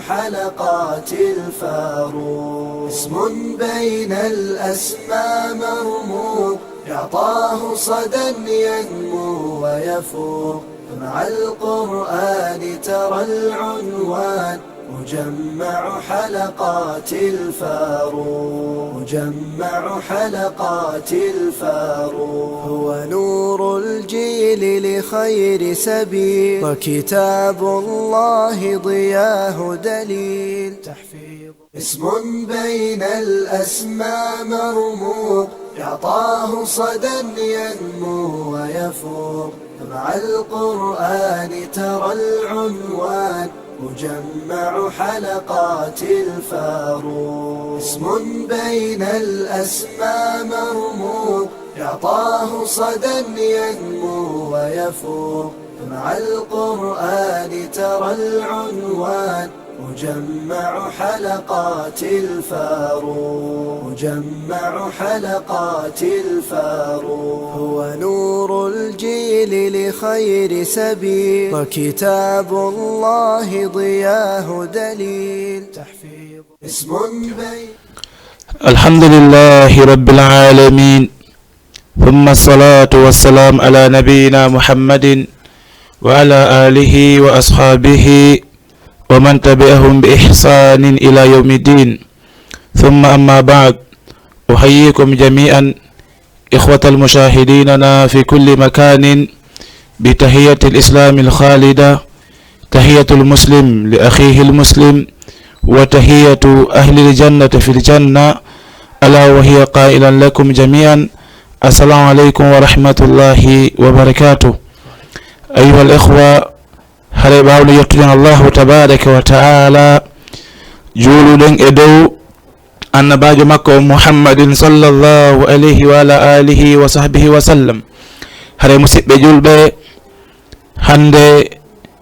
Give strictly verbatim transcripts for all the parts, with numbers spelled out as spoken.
حلقات الفاروق. اسم بين الأسماء مرموق، يعطاه صدى ينمو ويفوق. مع القرآن ترى العنوان، مجمع حلقات الفاروق. مجمع حلقات الفاروق. هو نور الجيل لخير سبيل، وكتاب الله ضياه دليل. تحفيظ. اسم بين الأسماء مرموق، يعطاه صدى ينمو ويفوق. مع القرآن ترى العنوان، مجمع حلقات الفاروق. اسم بين الأسماء مرموق، يعطاه صدى ينمو ويفوق. مع القرآن ترى العنوان، مجمع حلقات الفاروق. مجمع حلقات الفاروق. هو نور الجيل لخير سبيل، وكتاب الله ضياه دليل. تحفيظ. اسم بين الحمد لله رب العالمين، ثم الصلاة والسلام على نبينا محمد وعلى آله وأصحابه ومن تبعهم بإحسان إلى يوم الدين. ثم أما بعد، أحييكم جميعا إخوة المشاهديننا في كل مكان بتحية الإسلام الخالدة، تحية المسلم لأخيه المسلم، وتحية أهل الجنة في الجنة، ألا وهي قائلا لكم جميعا: السلام عليكم ورحمة الله وبركاته. أيها الإخوة، haray ɓaawde yettude Allahu tabaraka wa ta'ala, juuluɗen e dow annabaajo makko Muhammadin sallallahu alayhi wa ala alihi wa sahbihi wa sallam. Haray musidɓe julɓe, hannde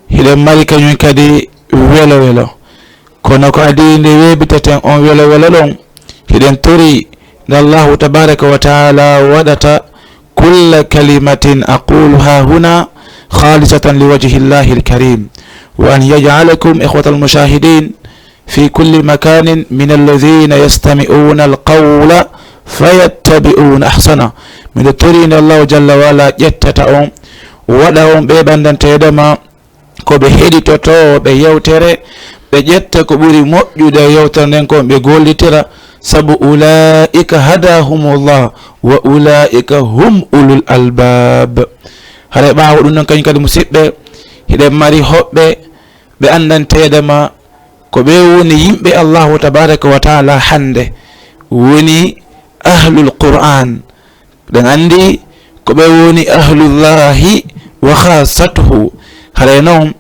hiɗen mari kañum kadi welo welo. Kono ko adii nde weeɓiteten on welo welo ɗon, hiɗen tori nde Allahu tabaraka wa ta'ala waɗata: كل كلمة أقولها هنا خالصة لوجه الله الكريم، وأن يجعلكم إخوة المشاهدين في كل مكان من الذين يستمعون القول فيتبعون أحسنه. Miɗo tori nde Allahu jalla wa ala ƴettata on, waɗa on ɓe ɓanndanteeɗo ma, ko ɓe heɗitotooɓe yewtere, ɓe ƴetta ko ɓuri moƴƴude e yewtere nden kon ɓe gollitira, sabu أولئك هداهم الله وأولئك هم أولو الألباب. Haray ɓaawo ɗum ɗon kañum kadi musidɓe, hiɗen mari hoɓɓe ɓe anndanteeɓe ma, ko ɓe woni yimɓe Allahu tabaraka wa ta'ala hannde, woni ahlul Qur'an. Ɗen anndi ko ɓe woni ahlullahi wa khassatuhu. Haray noon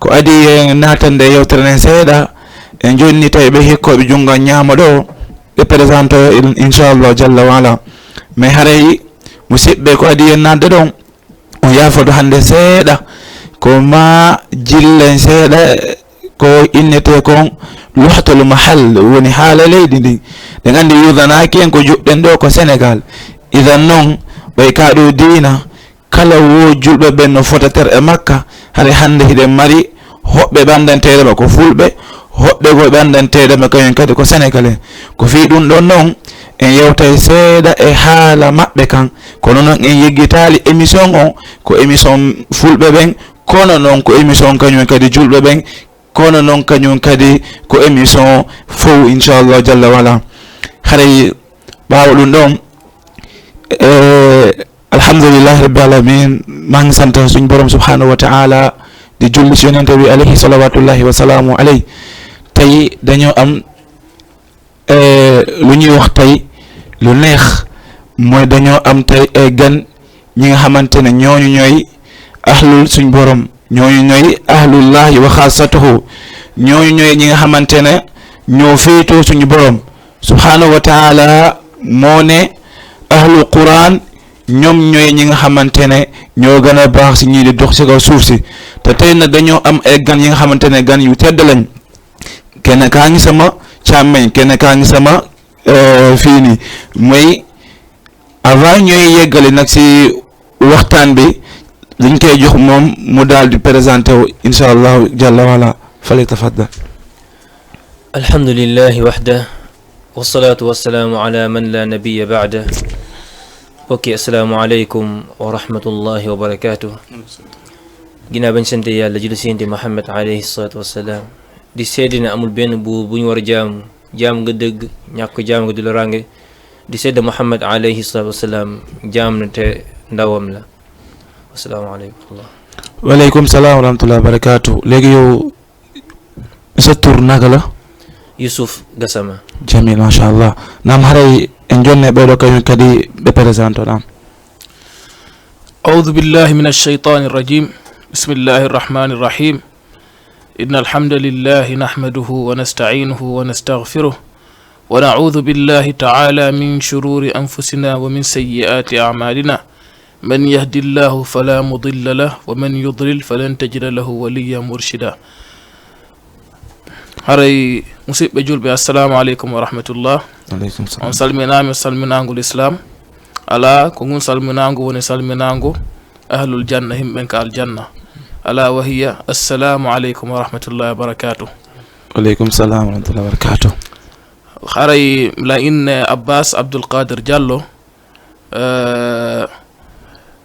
ko adii en naatande yewtere nden seeɗa, en jonni tawi ɓe hikkooɓe junngo ñaamo ɗo, ɓe présente o in-, inchallah jalla wa ala. Mais haray musidɓe ko adii en naatde ɗon, on yaafoto hannde seeɗa, ko ma jillen seeɗa ko innetee kon luhtul mahal, woni haala leydi ndin. Ɗen anndi yudanaaki en ko juɗɗen ɗo ko Senegal. Idan noon, ɓay ka ɗo diina, kala wo julɓe ɓen no fotater e makka, haray hannde hiɗen mari hoɓɓe ɓanndanteeɓe ma ko fulɓe, hoɓɓe goo ɓanndanteeɓe ma kañum kadi ko Senegal en. Ko fii ɗum ɗon noon, en yewtay seeɗa e haala maɓɓe kan. Kono noon en yeggitaali émission on, ko émission fulɓe ɓen, kono noon ko émission kañum kadi julɓe ɓen, kono noon kañum kadi ko émission fow, inchallah jalla wa ala. Haray ɓaawo ɗum ɗon, e, alhamdulillahi rabbil alamin, maa ngi sant suñ borom subhanahu wa ta'ala, di julli ci yonente bi alayhi salawatullahi wa salaamu alayhi. Tey dañoo am, e, lu ñuy wax tey lu neex, mooy dañoo am tey ay gan ñi nga xamante ne ñooñu ñooy ahlul suñ borom, ñooñu ñooy ahlullahi wa xaasatuhu, ñooñu ñooy ñi nga xamante ne ñoo féetoo suñu borom subhanahu wa ta'ala. Moo ne ahlul Quran, ñoom ñooy ñi nga xamante ne ñoo gën a baax si ñii di dox si kaw suuf si. Te tey nag dañoo am ay gan yi nga xamante ne gan yu tedd lañ. Kenn kaa ngi sama càmmeñ, kenn kaa ngi sama, euh, fii nii. Mooy avant ñooy yeggale nag si waxtaan bi, dañ koy jox moom mu daal di présenté wu, incha allahu jalla wa ala. Fali tafaddal. الحمد لله وحده، والصلاة والسلام على من لا نبي بعده. Mbokki, assalaamu aleykum wa rahmatullahi wa barakaatuh. Ginnaaw bañ sante Yàlla, julli si Yonent Muhammad alayhi salaatu wa salaam, di seede ne amul benn buur bu ñu war a jaamu, jaamu nga dëgg, ñàkk jaamu nga di loraange, di seede Muhammad alayhi salaatu wa salaam jaam na te ndawam la. Assalaamu aleykum wa rahmatullah. Waaleykum salaam wa rahmatullahi wa barakaatuh. Léegi yow, sa tur naka la? Yusuf Gassama. Jamil, machallah. Naam, haray en jonne ɓeeɗo kañum kadi ɓe présente o, naam. أعوذ بالله من الشيطان الرجيم. بسم الله الرحمن الرحيم. إن الحمد لله نحمده ونستعينه ونستغفره، ونعوذ بالله تعالى من شرور أنفسنا ومن سيئات أعمالنا. من يهد الله فلا مضل له، ومن يضلل فلن تجد له وليا مرشدا. Haray, musidɓe julɓe, assalamu aleykum wa rahmatullah. Aleykum salam. On salminaama salminaango l'islam. Alaa ko ngun salminaango woni salminaango ahlul janna, yimɓe ɓen ka aljanna. Alaa wa hiya, assalamu aleykum wa rahmatullahi wa barakatuh. Aleykum salam wa rahmatullahi wa barakatuh. Haray la inne Abbas Abdul Qadir Diallo, eh,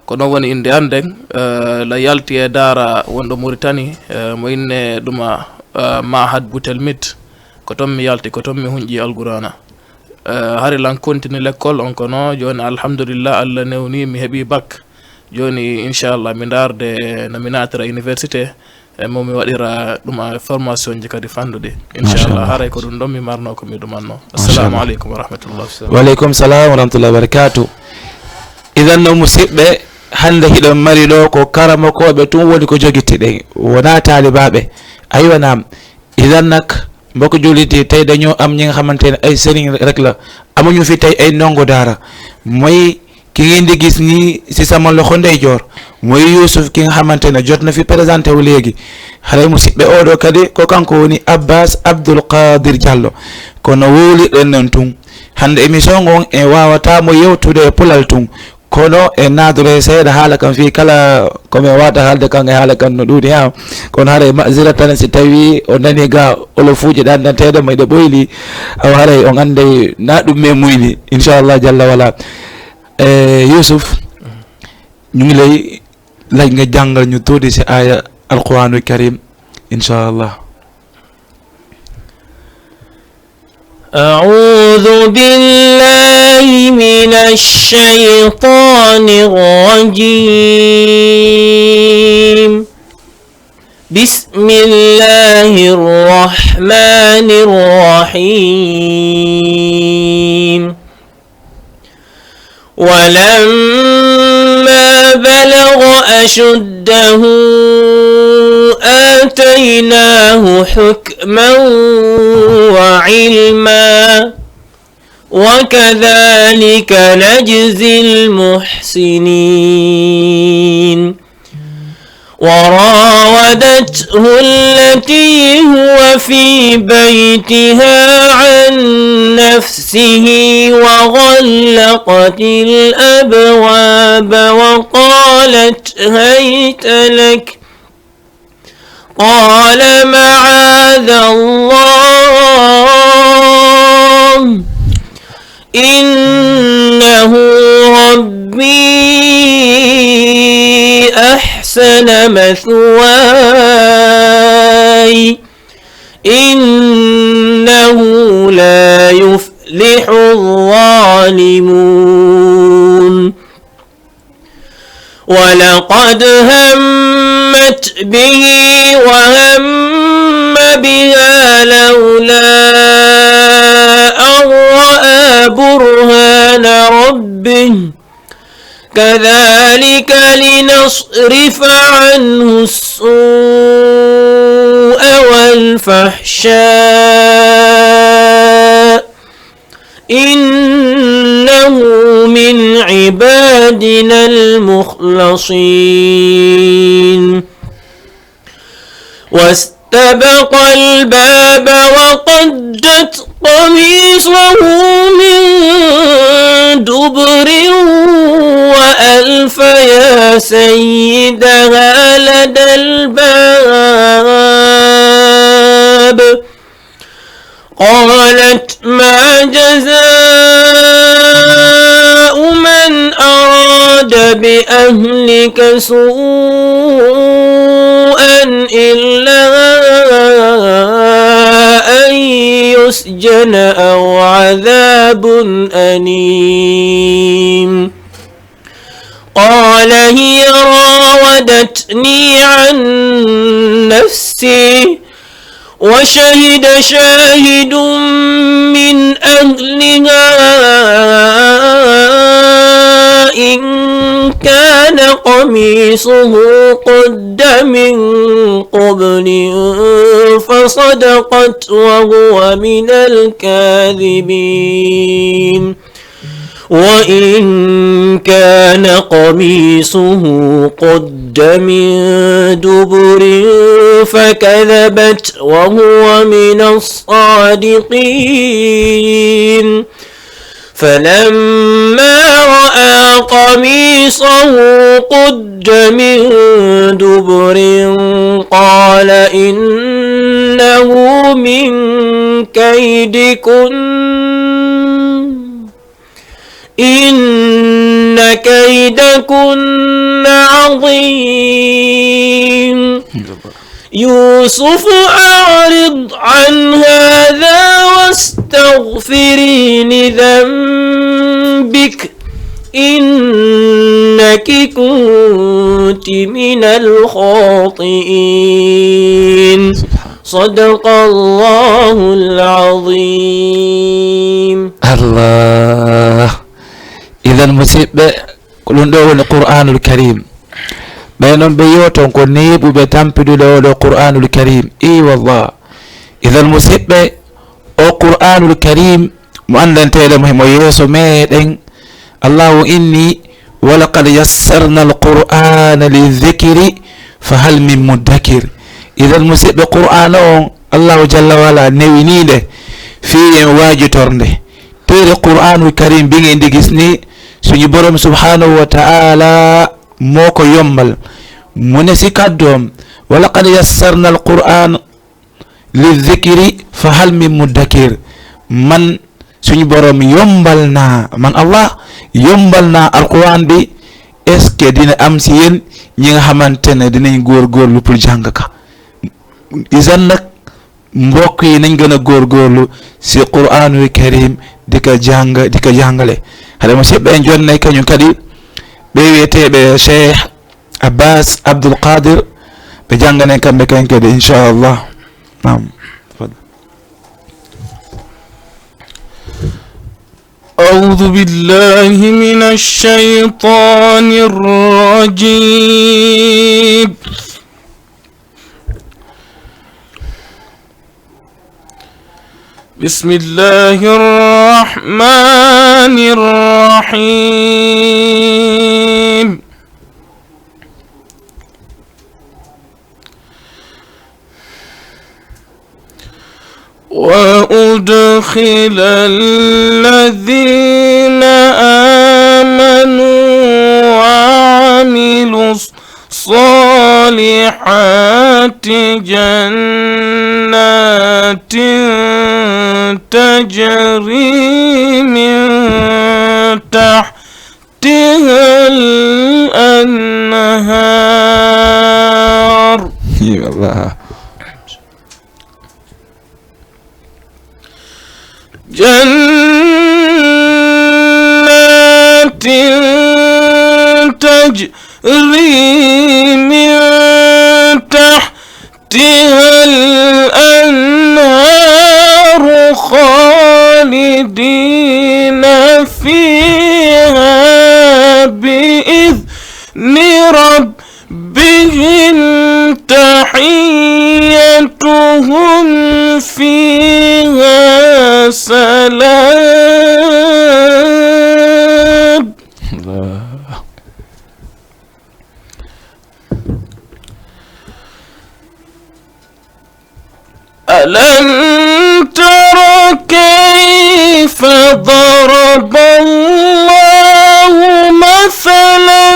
ko noon woni innde an nden, eh, la yalti e daara wonɗo Mauritanie, eh, mo inne ɗuma, eh, Mahad Butelmit, ko toon mi yalti, ko toon mi hunƴi Alqur'aana. Eh, hari lan continue lekkol on, kono jooni, alhamdulillah, Allah newni mi heɓi bac. Jooni, inchallah, mi ndaarde no mi naatira université, e mo mi waɗira ɗum a formation ji kadi fanɗuɗi. Inchallah, haray ko ɗum ɗon mi marno ko mi ɗumanno. Assalamu aleykum wa rahmatullah. Waaleykum salam wa rahmatullahi wa barakatuh. Idan no, musidɓe, hannde hiɗon mari ɗo ko karamokooɓe tun woni ko jogitiɗen, wonaa taalibaaɓe. Aywa, naam. Idan nak, mbokk jullit yi, tey dañoo am ñi nga xamante ne ay sëriñ rek la. Amuñu fi tey ay ndongo daara. Mooy ki ngeen di gis nii si sama loxo ndeyjoor, mooy Yuusuf, ki nga xamante ne jot na fi présenté wu léegi. Haray, musidɓe, oɗo kadi ko kanko woni Abbas Abdul Qadir Diallo. Kono wowliɗen non tun, hannde émission ngon en waawata mo yewtude e pulal tun. Kono e naatore seeɗa haala kan fii kala ko mi waawata haalde kan e haala kan no ɗuuɗi ha. Kono haray ma'zira tan si tawi o nani ga olofuuji ɗanɗanteeɗe mo eɗe ɓoyli, awa haray on annday na ɗum me muyni, inchallah jalla wala. Eh, Yusuf, ñu ngi lay laaj nga jàngal ñu tuuti si aaya Alquraanul Karim, inchallah. أعوذ بالله من الشيطان الرجيم. بسم الله الرحمن الرحيم. ولما بلغ أشده آتيناه حكما وعلما، وكذلك نجزي المحسنين. وراودته التي هو في بيتها عن نفسه وغلقت الأبواب وقالت هيت لك، قال معاذ الله، إنه ربي أحسن مثواي، إنه لا يفلح الظالمون. ولقد همت به وهم بها لولا أن رأى برهان ربه، كذلك لنصرف عنه السوء والفحشاء، إنه من عبادنا المخلصين. واستبق الباب وقدت قميصه من دبر وألف يا سيدها لدى الباب. قالت: ما جزاء من أراد بأهلك سوءا إلا أن يسجن أو عذاب أليم. قال: هي راودتني عن نفسي، وشهد شاهد من أهلها إن كان قميصه قد من قبل فصدقت وهو من الكاذبين. وإن كان قميصه قد من دبر فكذبت وهو من الصادقين. فلما رأى قميصه قد من دبر قال إنه من كيدكن إن كيدكن عظيم. يوسف أعرض عن هذا واستغفري لذنبك إنك كنت من الخاطئين. صدق الله العظيم. Allah. Idan, musidɓe, ko ɗum ɗo woni Qur'anul Karim. Ɓe noon ɓe yewton ko neeɓuɓe tampidude oo ɗo Qur'anul Karim. Ii wallah. Idan, musidɓe, o Qur'anul Karim mo anndanteeɗen mo himo yeeso meɗen, Allahu inni: ولقد يسرنا القرآن للذكر فهل من مدكر. Idan, musidɓe, Qur'aana on, Allahu jalla wa ala newinii nde fii en waajitor nde. Teere Qur'aanul Karim bingen ndi gis ni, suñu Borom subhanahu wa ta'ala moo ko yombal. Mu ne si kàddoom: ولقد يسرنا القرآن للذكر فهل من مدكر. Man suñu Borom yombal naa, man Allah yombal naa Alquraan bi, est-ce que dina am si yéen ñi nga xamante ne dinañ góorgóorlu pour jàng ka? Isan nag, mbokk yi, nañ gën a góorgóorlu si Qur'aanul Karim, di ko jàng, di ko jàngale. Hade musidɓe en jonnay kañum kadi, ɓe wiyeteeɓe Cheikh Abbas Abdul Qadir, ɓe jànganen kamɓe kan kadi, inchallah. Naam. Tafadal. أعوذ بالله من الشيطان الرجيم. بسم الله الرحمن الرحيم. وأدخل الذين آمنوا وعملوا الصالحات جنات تجري من تحتها الأنهار. Ii wallah. جنات تجري من تحتها الأنهار خالدين فيها بإذن ربهم بهم تحيتهم فيها سلام. ألم تر كيف ضرب الله مثلا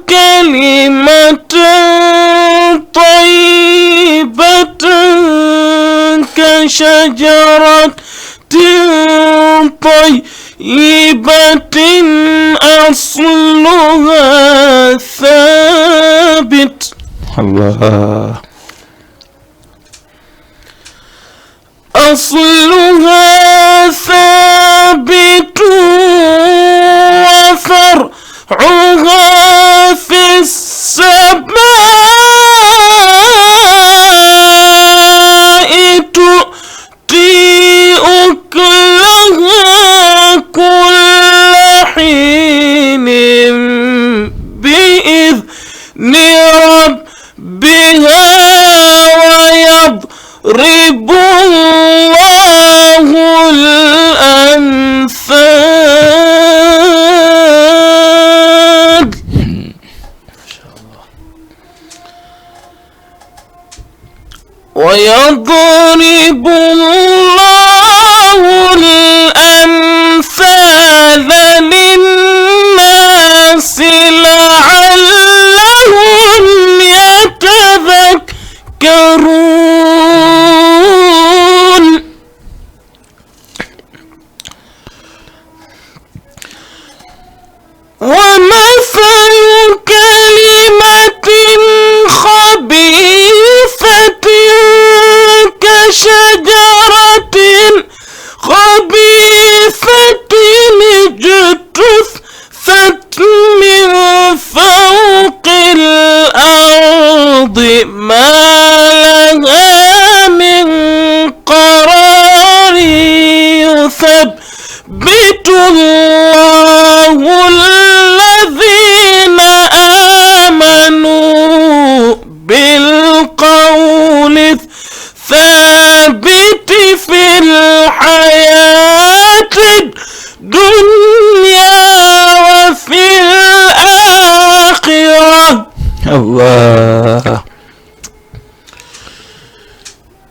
كلمة طيبة شجرة طيبة أصلها ثابت. الله. أصلها ثابت وفرعها في السماء، تؤتي أكلها كل حين بإذن ربها، ويضرب الله الأمثال. ويضرب الله الأمثال للناس لعلهم يتذكرون. ومثل كلمة خبيثة كشجرة خبيثة اجتثت من فوق الأرض ما لها من قرار. يثبت الله الذين آمنوا بالقول الثابت في الحياة الدنيا وفي الآخرة. الله.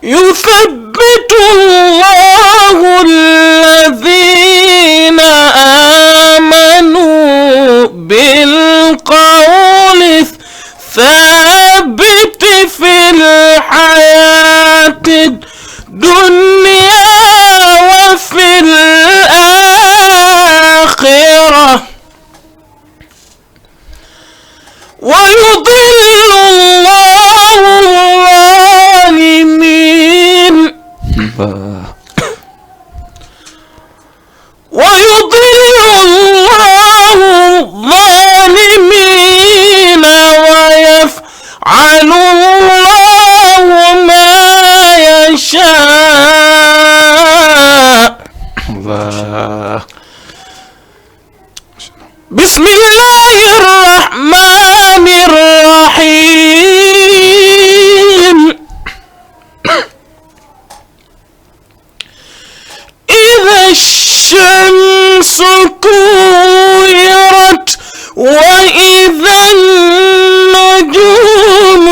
يثبت الله الذين آمنوا بالقول الثابت في الحياة الدنيا وفي الآخرة، ويضل الله الظالمين. الله. ويضل الله الظالمين ويفعل الله ما يشاء. الله. بسم الله الرحمن الرحيم. إذا الشمس كورت، وإذا النجوم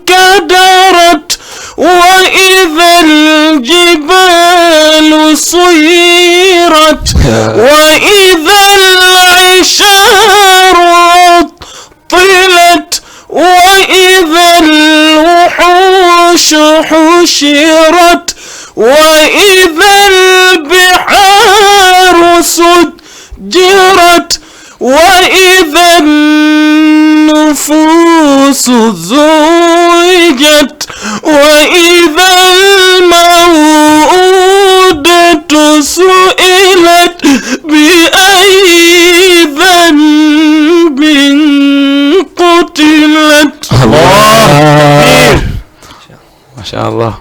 انكدرت، وإذا الجبال سيرت، وإذا العشار عطلت، وإذا الوحوش حشرت، وإذا البحار سجرت، وإذا النفوس زوجت، وإذا الموءودة سئلت بأي ذنب قتلت. الله. ما شاء الله.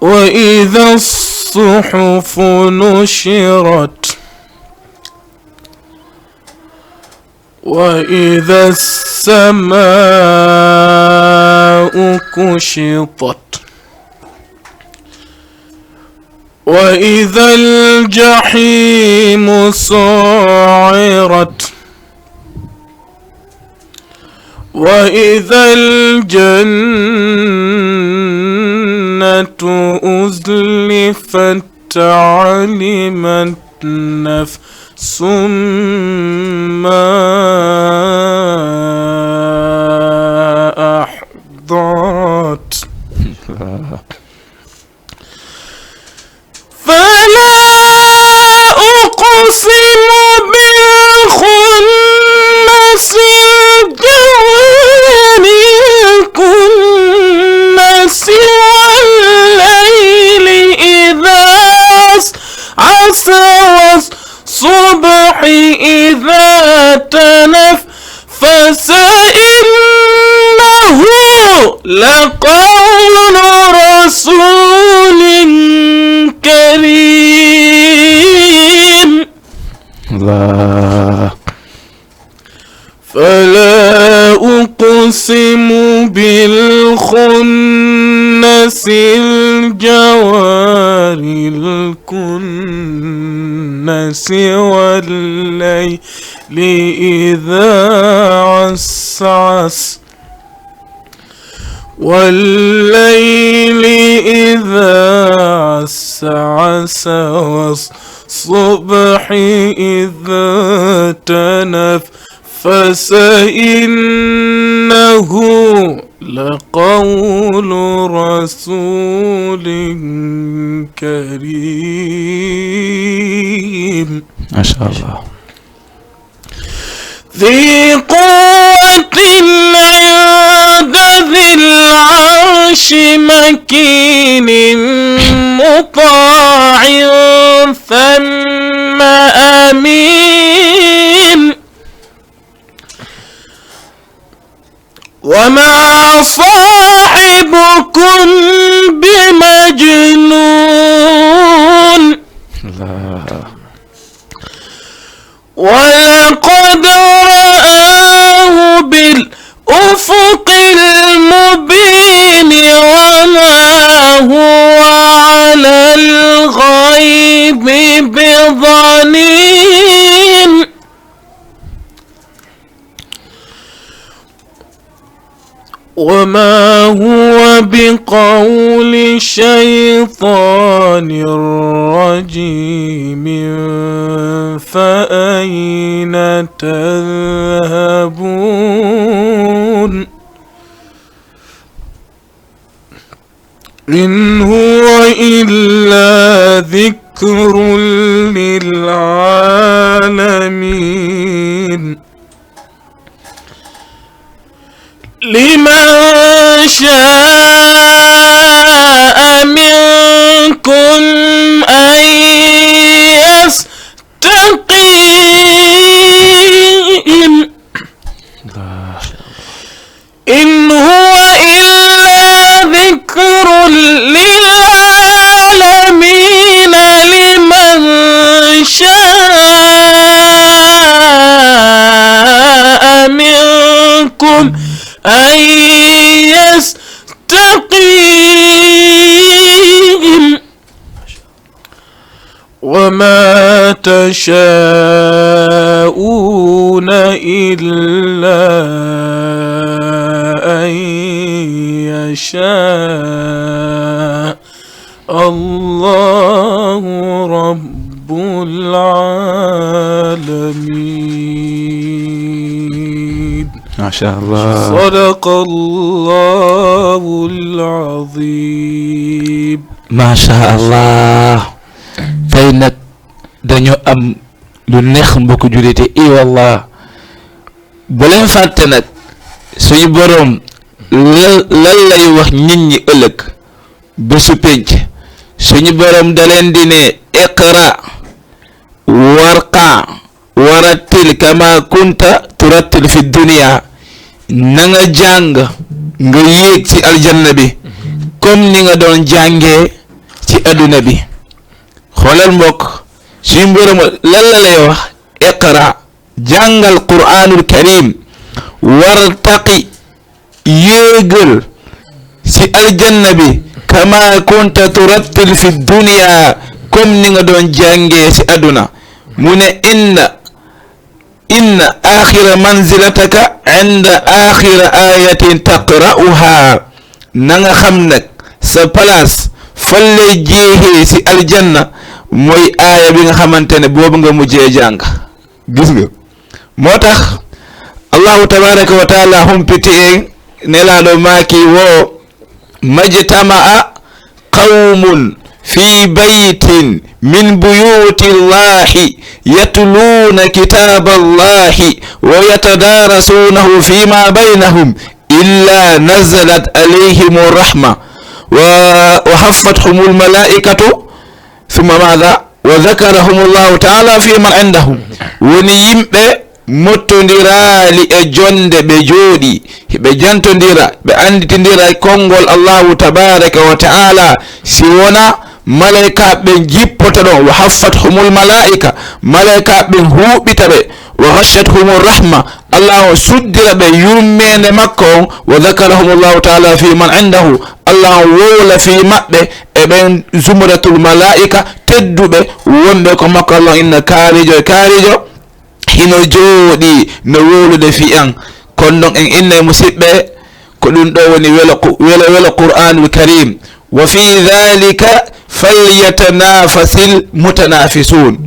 وإذا الصحف نشرت، وإذا السماء كشطت، وإذا الجحيم سعرت، وإذا الجنة أزلفت، علمت نفس ما أحضرت. لقول رسول كريم. الله. فلا أقسم بالخنس، الجوار الكنس، والليل إذا عسعس، والليل إذا عسعس، والصبح إذا تنفس، إنه لقول رسول كريم. ما شاء الله. ذي قوة عند ذي العرش مكين مطاع ثم أمين. وما صاحبكم بمجنون. الله. ولقد رآه بالأفق المبين وما هو على الغيب بضنين. وما هو بقول شيطان رجيم. فأين تذهبون؟ إن هو إلا ذكر للعالمين. لمن شاء منكم أن يستقيم. إن هو إلا ذكر للعالمين. لمن شاء منكم أن يستقيم. وما تشاءون إلا أن يشاء الله رب العالمين. ما شاء الله. صدق الله العظيم. ما شاء الله. Tey nag dañoo am lu neex mbokku jullit yi, i wallah. Bu leen fàtte nag suñu Boroom lan, lan lay wax nit ñi ëllëg bésu pénc. Suñu Boroom da leen di ne: اقرأ وارق ورتل كما كنت ترتل في الدنيا. Na nga jàng, nga yéeg ci aljanna bi comme ni nga doon jàngee ci adduna bi. Xoolal mbokk, suñu Boroom lan la lay wax? اقرأ, jàngal Qur'anul Karim, وارتق, yéegal ci aljanna bi, كما كنت ترتل في الدنيا, comme ni nga doon jàngee ci adduna. Mu ne: إن إن آخر منزلتك عند آخر آية تقرأها. Na nga xam nag sa place fan lay jeexee ci aljanna mooy aaya bi nga xamante ne boobu nga mujjee jàng. Gis nga, moo tax Allahu tabaraka wa taala humpiti en, Nelaaɗo maaki wo: ما اجتمع قوم في بيت من بيوت الله يتلون كتاب الله ويتدارسونه فيما بينهم إلا نزلت عليهم الرحمة و-، وحفتهم الملائكة ثم ماذا؟ وذكرهم الله تعالى فيمن عنده. Woni yimɓe mottondiraali e jonnde ɓe jooɗii, ɓe jantondira, ɓe annditindira e konngol Allahu tabaaraka wa ta'ala, si wona malaa'ikaaɓe ɓen jippoto ɗon, wa haffathumul malaa'ika, malaa'ikaaɓe ɓen huuɓita ɓe, wa ghashiyatuhumur rahma, Allah o suddira ɓe yurmeende makko on, wa dhakarahum Allahu ta'ala fi man indahu, Allah on wowla fii maɓɓe e ɓen zumratul malaa'ika tedduɓe wonɓe ko makko, Allah on inna kaarijo e kaarijo hino jooɗii no wowlude fii an. Kono non en inna e musiɓɓe, ko ɗum ɗo woni welo, welo, welo Qur'anul Karim. Wa fi dhalika falyatanafasil mutanafisun.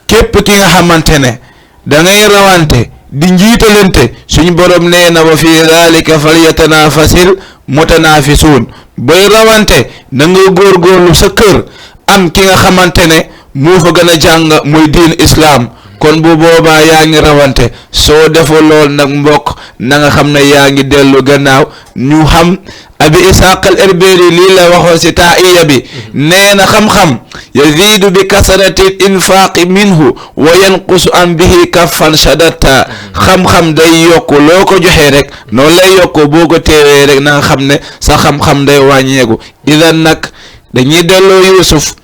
Képp ki nga xamante ne da ngay rawante di njiitalante, suñu borom nee na, wa fi dhalika falyatanafasil mutanafisun. Booy rawante, na nga góorgóorlu sa kër, am ki nga xamante ne moo fa gën a jàng mooy diin Islam. Kon bu boobaa yaa ngi rawante. Soo defoo lool nag, mbokk, na nga xam ne yaa ngi dellu gannaaw. Ñu xam Abi Ishaq al Irbiri lii la waxoon si taa'iya bi, nee na xam-xam yazidu bi kasrati infaqi minhu wa yanqusu an bihi kaffan shadatta. Xam-xam day yokk loo ko joxee rek, noonu lay yokk boo ko teewee rek, na nga xam ne sa xam-xam day wàññeeku. Idan nag dañuy delloo Yuusuf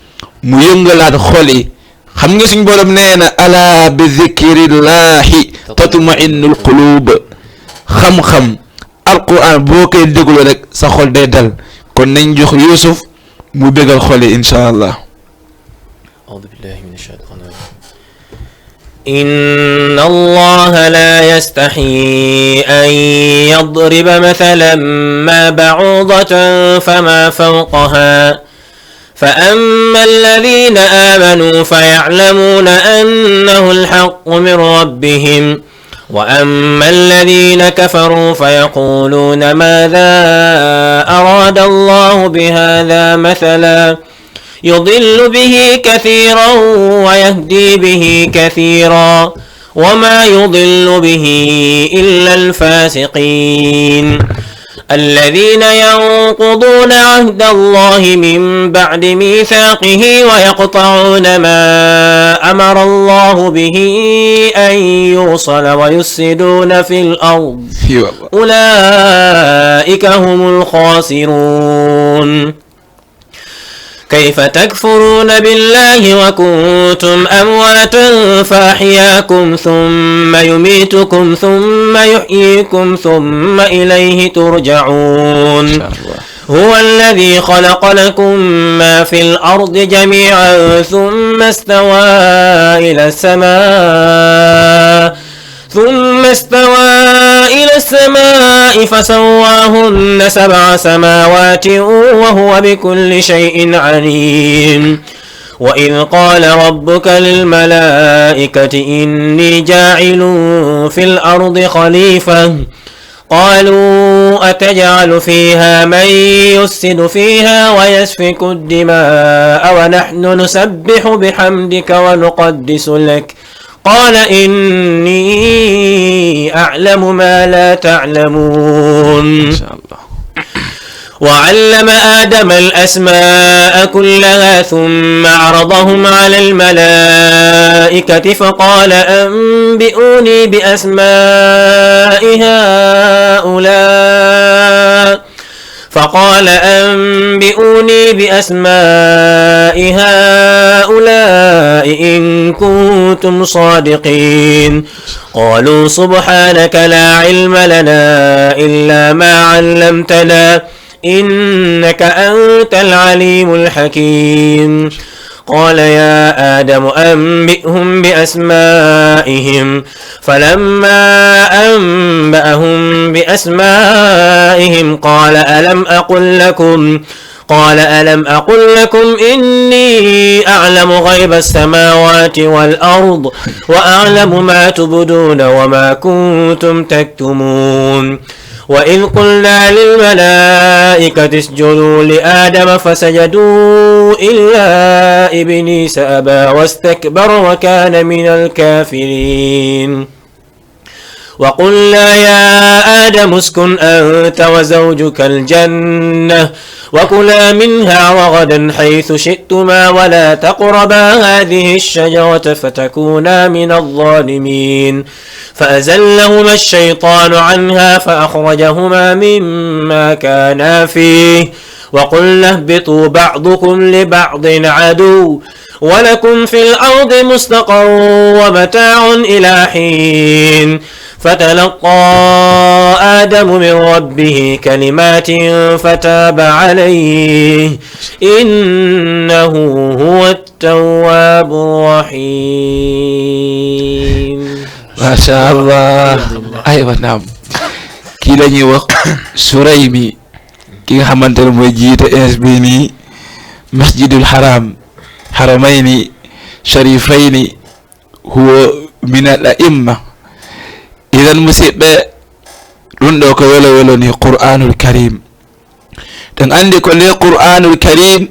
mu yëngalaat xol yi. Xam nga suñ borom nee na, ala bi zikrillahi tatma'innul qulub. Xam-xam, Alquran, boo koy déglu rek sa xol day dal. Kon nañ jox Yuusuf mu bégal xol yi, incha Allah. أعوذ بالله من الشيطان الرجيم. إن الله لا يستحي أن يضرب مثلا ما بعوضة فما فوقها، فأما الذين آمنوا فيعلمون أنه الحق من ربهم، وأما الذين كفروا فيقولون ماذا أراد الله بهذا مثلا، يضل به كثيرا ويهدي به كثيرا، وما يضل به إلا الفاسقين. الذين ينقضون عهد الله من بعد ميثاقه ويقطعون ما أمر الله به أن يوصل ويفسدون في الأرض، أولئك هم الخاسرون. كيف تكفرون بالله وكنتم أمواتا فأحياكم ثم يميتكم ثم يحييكم ثم إليه ترجعون. هو الذي خلق لكم ما في الأرض جميعا ثم استوى إلى السماء ثم استوى إلى السماء فسواهن سبع سماوات وهو بكل شيء عليم. وإذ قال ربك للملائكة إني جاعل في الأرض خليفة، قالوا أتجعل فيها من يفسد فيها ويسفك الدماء ونحن نسبح بحمدك ونقدس لك، قال إني أعلم ما لا تعلمون. Incha Allah. وعلم آدم الأسماء كلها ثم عرضهم على الملائكة فقال أنبئوني بأسماء هؤلاء، فقال أنبئوني بأسماء هؤلاء إن كنتم صادقين. قالوا سبحانك لا علم لنا إلا ما علمتنا إنك أنت العليم الحكيم. قال يا آدم أنبئهم بأسمائهم، فلما أنبأهم بأسمائهم قال ألم أقل لكم قال ألم أقل لكم إني أعلم غيب السماوات والأرض وأعلم ما تبدون وما كنتم تكتمون. وإذ قلنا للملائكة اسجدوا لآدم فسجدوا إلا إبليس أبى واستكبر وكان من الكافرين. وقلنا يا آدم اسكن أنت وزوجك الجنة وكلا منها رغدا حيث شئتما ولا تقربا هذه الشجرة فتكونا من الظالمين. فأزلهما الشيطان عنها فأخرجهما مما كانا فيه وقلنا اهبطوا بعضكم لبعض عدو ولكم في الأرض مستقر ومتاع إلى حين. فتلقى آدم من ربه كلمات فتاب عليه إنه هو التواب الرحيم. Macha Allah. Aywa, naam. Kii la ñuy wax? Suraymi, ki nga xamante ne mooy jiite ins bi nii, Masjidul Haram, Haramayni Sharifayni, huwa min al aimma. Idan, musidɓe, ɗum ɗo ko welo welo ni Qur'anul Karim. Ɗen anndi ko nde Qur'anul Karim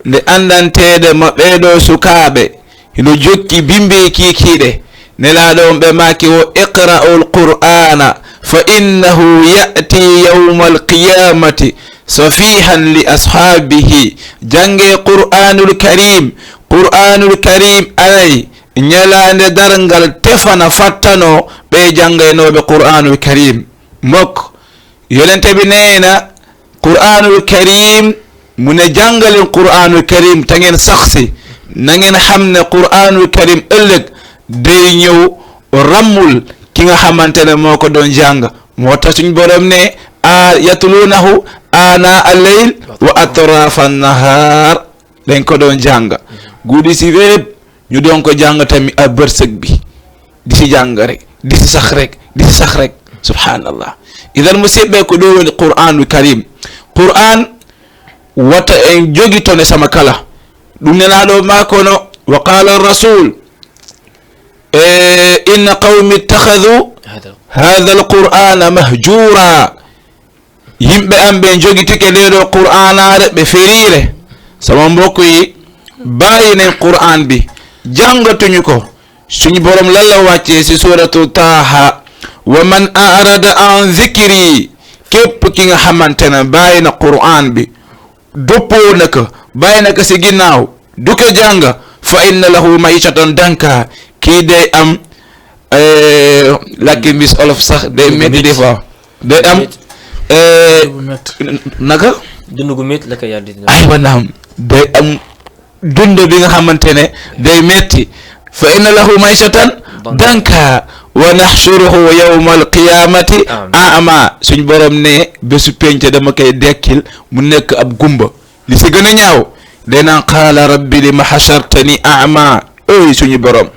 nde anndanteede ma ɓee ɗoo sukaaɓe, hino jokki bimbi kiikiiɗe. Nelaaɗo on ɓe maaki o, "Iqra'ul Qur'ana fa innahu ya'ti yawmal qiyamati safihan li ashabihi." Jannge Qur'anul Karim. Qur'anul Karim aray ñalaande darngal tefana fattano ɓe janngaynooɓe Qur'anul Karim. Mbokk, Yonente bi nee na, Qur'anul Karim, mu ne jàngalen Qur'anul Karim te ngeen sax si, na ngeen xam ne Qur'anul Karim ëllëg day ñëw ràmmul ki nga xamante ne moo ko doon jàng. Moo tax suñ Borom ne, a yatluunahu aanaa al-layl wa atraafa an-nahaar. Dañ ko doon jàng guddi si wépp, ñu doon ko jàng tamit ak bërsëg bi, di si jàng rek, di si sax rek, di si sax rek. Subhanallah. Idan, musidɓe, ko ɗum woni Qur'anul Karim. Qur'an wata en jogitone sama kala. Ɗum Nelaaɗo maako no, wa qala rasul, e, "Inna qawmi ittakhadhu hadha al-Qur'ana mahjura." Yimɓe am ɓen jogitike nde ɗo Qur'anaare, ɓe feriire. Sama mbokk yi, bàyyi nañ Qur'an bi, jàngatuñu ko. Suñu Borom lan la wàccee si suratu Taha, "Wa man a'rada an dhikri", képp ki nga xamante ne bàyyi na Qur'an bi, dëppoo na ko, bàyyi na ko si ginnaaw, du ko jàng, "fa inna lahu ma'ishatan danka", kii day am, eh, làkki Miss Olof sax, day metti des fois. Day am, eh, naka? Dund gu métti la ko Yàlla di dund. Aywa, naam. Day am dund bi nga xamante ne day metti. "Fa inna lahu ma'ishatan danka wa nahshuruhu yawmal qiyamati a'ma." Suñ Borom ne, bésu penc dama koy dekkil mu nekk ab gumba. Li si gën a ñaaw, day naan, "Qaala rabbi lima hashartani a'ma." Ey suñu Borom,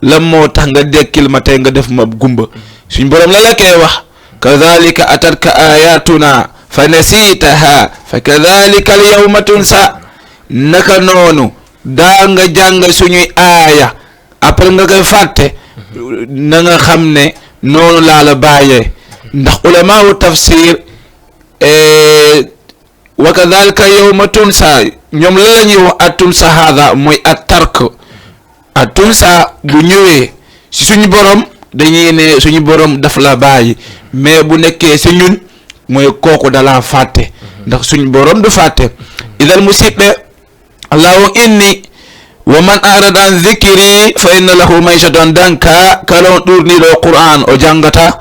lan moo tax nga dekkil ma tey, nga def ma ab gumba? Suñu Borom la la koy wax, "Kadhalika atatka ayatuna fa nasitaha fa kadhalika al-yawma tunsa." Naka noonu, daa nga jàng suñuy aaya, après nga koy fàtte, na nga xam ne noonu laa la bàyyee. Ndax ulamaawu tafsir, eh, "Wa kadhalika al-yawma tunsa", ñoom la la ñuy wax at tunsa hada mooy at tark. At tunsa bu ñëwee si suñu Borom, dañuy ne suñu Borom daf la bàyyi, mais bu nekkee si ñun, mooy kooku da laa fàtte, ndax suñu Borom du fàtte. Idan, musidɓe, Allahu inni, "Wa man a'rada an dhikri fa inna lahu ma'ishatan danka." Kala on ɗuurniiɗo o Qur'an, o jàngata,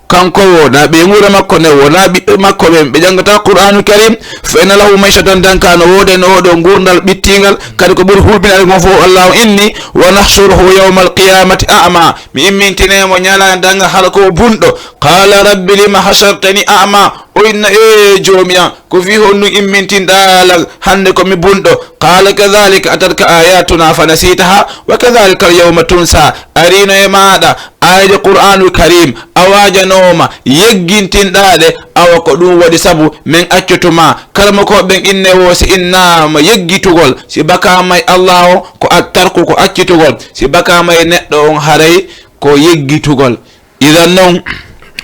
kanko woo, na ɓeynguure makko ne woo, na ɓiɓɓe makko ɓen, ɓe jàngata Qur'anul Karim, "fa inna lahu ma'ishatan danka", no woodi, no woodi nguurndal ɓittiingal, kadi ko ɓuri hulɓinaade ngon fof, "Allahu inni, wa nahshuruhu yawmal qiyamati a'ma." Mi immintine mo ñalaande darngal hara ko bunɗo. "Qala rabbi lima hashartani a'ma." O inna, "E joomi am, ko fii honɗun immintinɗaa lan hannde ko mi bunɗo?" "Qala kadhalika atatka ayatuna fa nasitaha wa kadhalika al-yawma tunsa." Ariino e maaɗa aayeeje Qur'anul Karim, a waajanooma, yeggintinɗaa ɗe, awa ko ɗun waɗi sabu men accutu ma. Karamokooɓe ɓen inne woo, si innaama yeggitugol, si bakaama e Allah on, ko at tarku, ko accitugol. Si bakaama e neɗɗo on, haray ko yeggitugol. Idan non,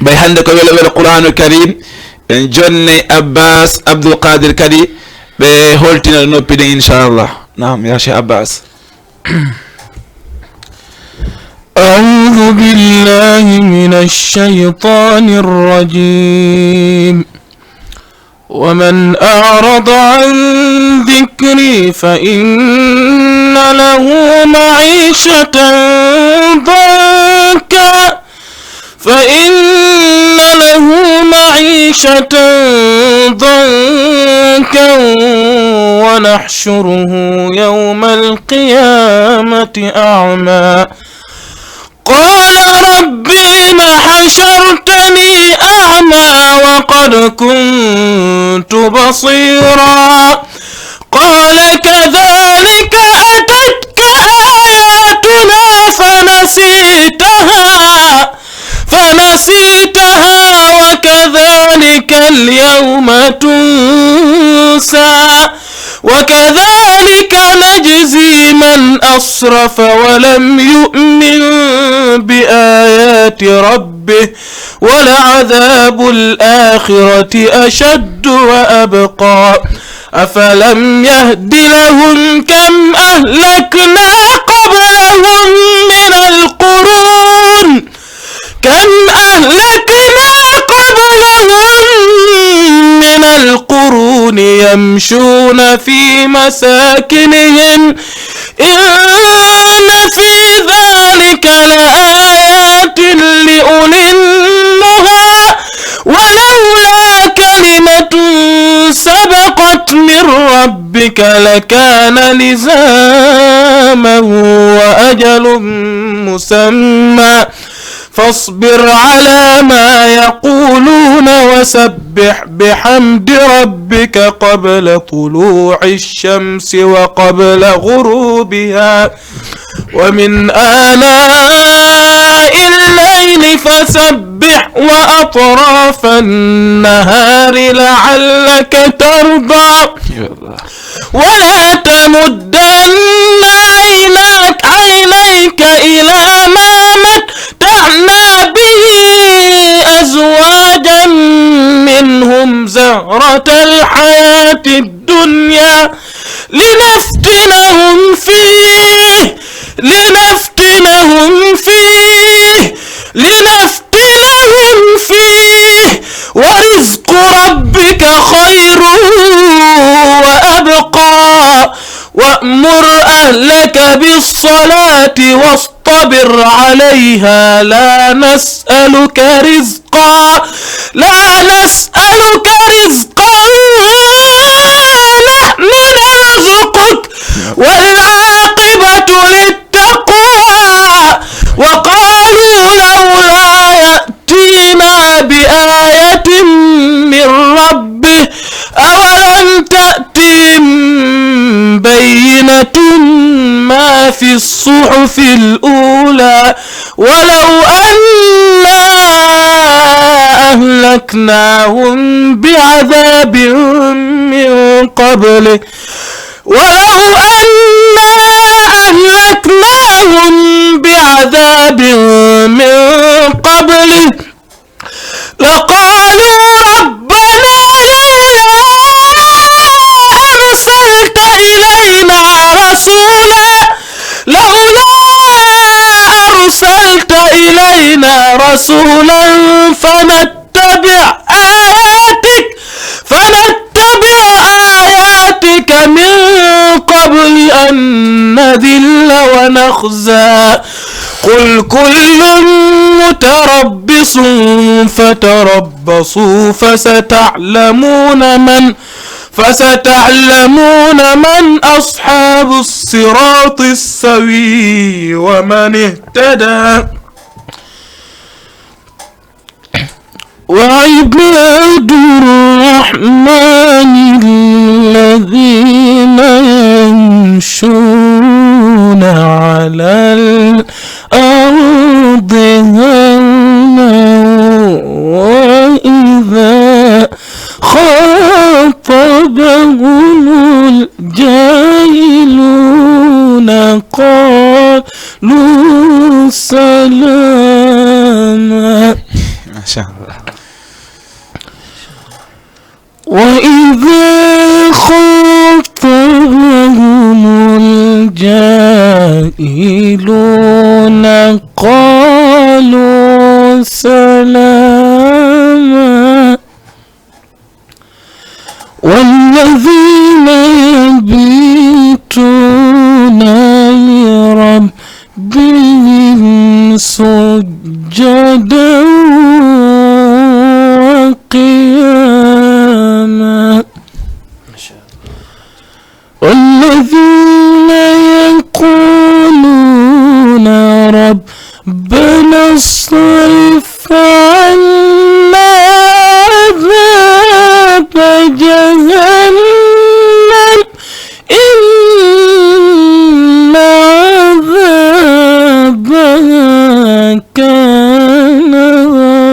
ɓay hannde ko welo welo Qur'anul Karim, en jonnay Abbas Abdul Qadir kadi, ɓe holtina noppi ɗin, inchallah. Naam, ya Cheikh Abbas. أعوذ بالله من الشيطان الرجيم. ومن أعرض عن ذكري فإن له معيشة ضنكا، فإن له معيشة ضنكا ونحشره يوم القيامة أعمى. قال رب لم حشرتني أعمى وقد كنت بصيرا. قال كذلك أتتك آياتنا فنسيتها، فنسيتها وكذلك اليوم تنسى. وكذلك نجزي من أسرف ولم يؤمن بآيات ربه ولعذاب الآخرة أشد وأبقى. أفلم يهد لهم كم أهلكنا قبلهم من القرون، كم أهلكنا قبلهم من القرون يمشون في مساكنهم إن في ذلك لآيات لأولي النهى ولولا كلمة سبقت من ربك لكان لزاما وأجل مسمى. فاصبر على ما يقولون وسبح بحمد ربك قبل طلوع الشمس وقبل غروبها ومن آناء الليل فسبح وأطراف النهار لعلك ترضى. ولا تمدن عيناك، عينيك إلى ما متعنا به أزواجا منهم زهرة الحياة الدنيا لنفتنهم فيه، لنفتنهم فيه، لنفتنهم فيه، ورزق ربك خير وأبقى. وأمر أهلك بالصلاة واصطبر عليها لا نسألك رزقا، لا نسألك رزقا، نحن نرزقك، والعاقبة للتقوى. وقالوا لولا يأتينا بآية من ربه، أولم تأتهم بينة ما في الصحف الأولى، ولو أنا أهلكناهم بعذاب من قبله، ولو أنا أهلكناهم بعذاب من قبله لقالوا ربنا لولا أرسلت إلينا رسولا، لولا أرسلت إلينا رسولا فنتبع آياتك، فنتبع آياتك من قبل أن نذل ونخزى. قل كل متربص فتربصوا فستعلمون من، فستعلمون من أصحاب الصراط السوي ومن اهتدى. وعباد الرحمن الذين يمشون على الأرض هونا وإذا خاطبهم الجاهلون قالوا سلاما. ما شاء الله. وإذا خاطبهم الجاهلون قالوا الذين يبيتون لربهم سجدا وقياما. والذين يقولون ربنا اصرف عنا عذاب جهنم إن عذابها كان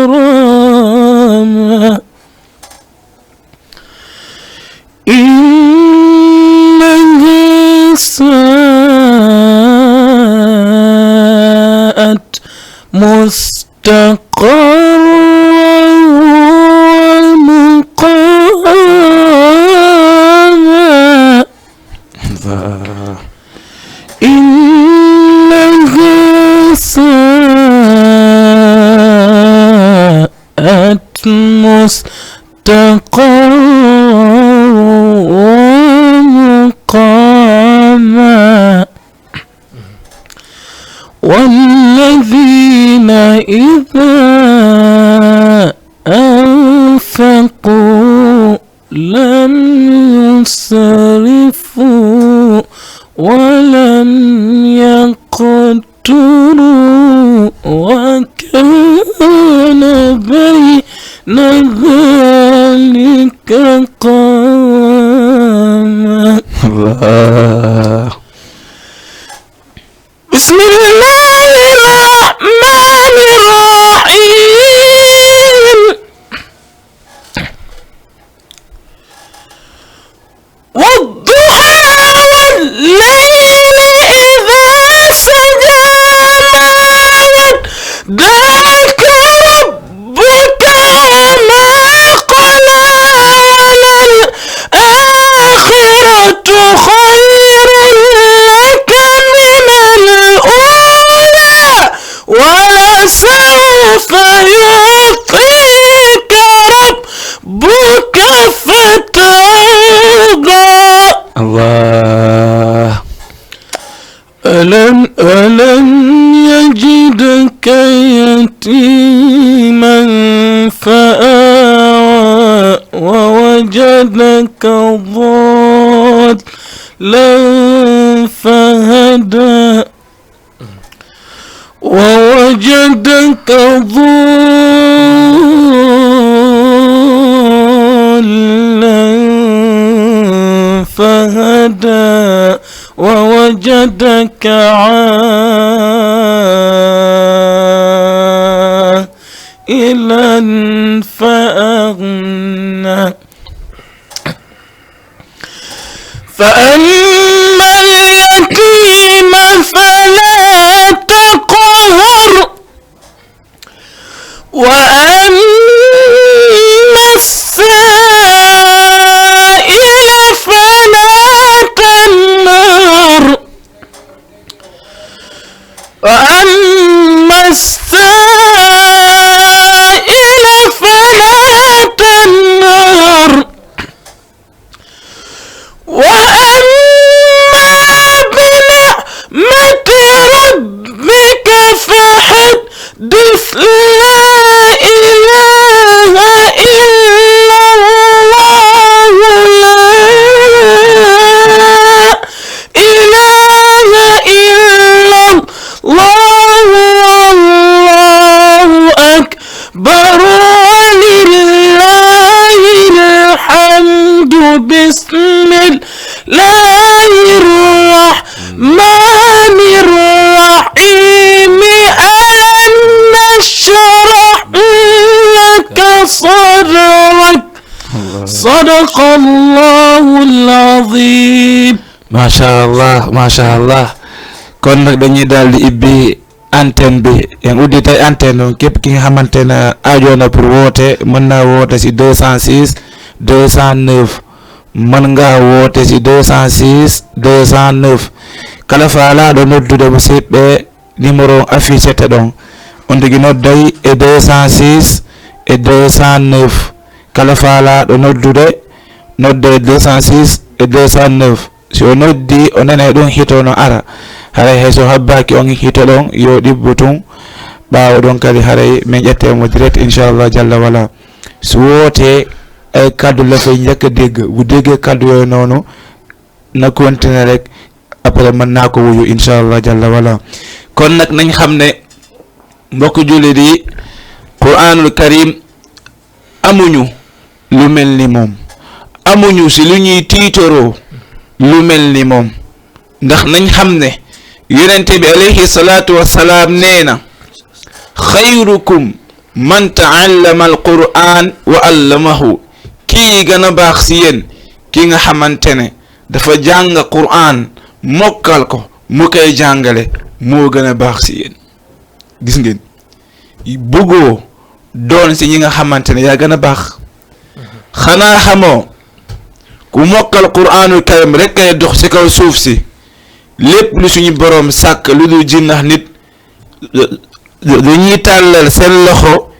غراما. إنها ساءت مستقرا ومقاما. إنها ساءت مستقرا ومقاما. والذين إذا أنفقوا لم يسرفوا ولم يقتروا وكان بين ذلك قواما. الله. بسم الله الرحمن الرحيم. والضحى والليل إذا سجى. ما ودعك ربك وما قلى. وللآخرة خير لك من الأولى. ولسوف يعطيك ربك فترضى. الله. ألم، ألم يجدك يتيما فآوى ووجدك ضالا فهدى. ووجدك ضالا فهدى ووجدك عائلا فأغنى. فأما اليتيم فلا تقهر. وأما السائل فلا تنهر. وأما السائل فلا تنهر. وأما بنعمة ربك فحدث. لا إله إلا الله. لا إله إلا الله. والله أكبر ولله الحمد. بسم الله الرحمن الرحيم. ألم نشرح لك صدرك. صدق الله العظيم. Machallah, machallah. Kon nag dañuy daal di ibbi antenne bi. En udditay antenne on, képp ki nga xamante ne aajoo na pour woote, mën naa woote si deux cent six deux cent neuf. Mën ngaa woote si deux cent six deux cent neuf. Kala faalaaɗo noddude, musidɓe, numéro on affiché te ɗon. On tigi nodday e deux cent six e deux cent neuf. Kala faalaaɗo noddude, nodde deux cent six e deux cent neuf. Si o noddi, o nana e ɗum hito no ara. Haray hay so habbaaki on hito ɗon, yo ɗibbo tun. Ɓaawo ɗon kadi haray min ƴette mo direct, inchallah, jalla wala. Si woote ay kaddu la fay njëkk a dégg, bu déggee kaddu yooyu noonu, na continuer rek, après mën naa ko wuyu, inchallah, jalla wala. Kon nag nañ xam ne, mbokk jullit yi, Qur'anul Karim amuñu lu mel ni moom, amuñu si lu ñuy tiitoroo lu mel ni moom. Ndax nañ xam ne Yonente bi alayhi salaatu wassalaam nee na, "Xayrukum man taallama alquran wa allamahu." Kii gën a baax si yéen, ki nga xamante ne dafa jàng Qur'an, mokkal ko, mu koy jàngale, moo gën a baax si yéen. Gis ngeen, bëggoo doon si ñi nga xamante ne yaa gën a baax. Xanaa xamoo, ku mokkal Qur'anul Karim rek kay dox si kaw suuf si. Lépp lu suñu Boroom sàkk, lu dul jinn ak nit, dañuy tàllal seen loxo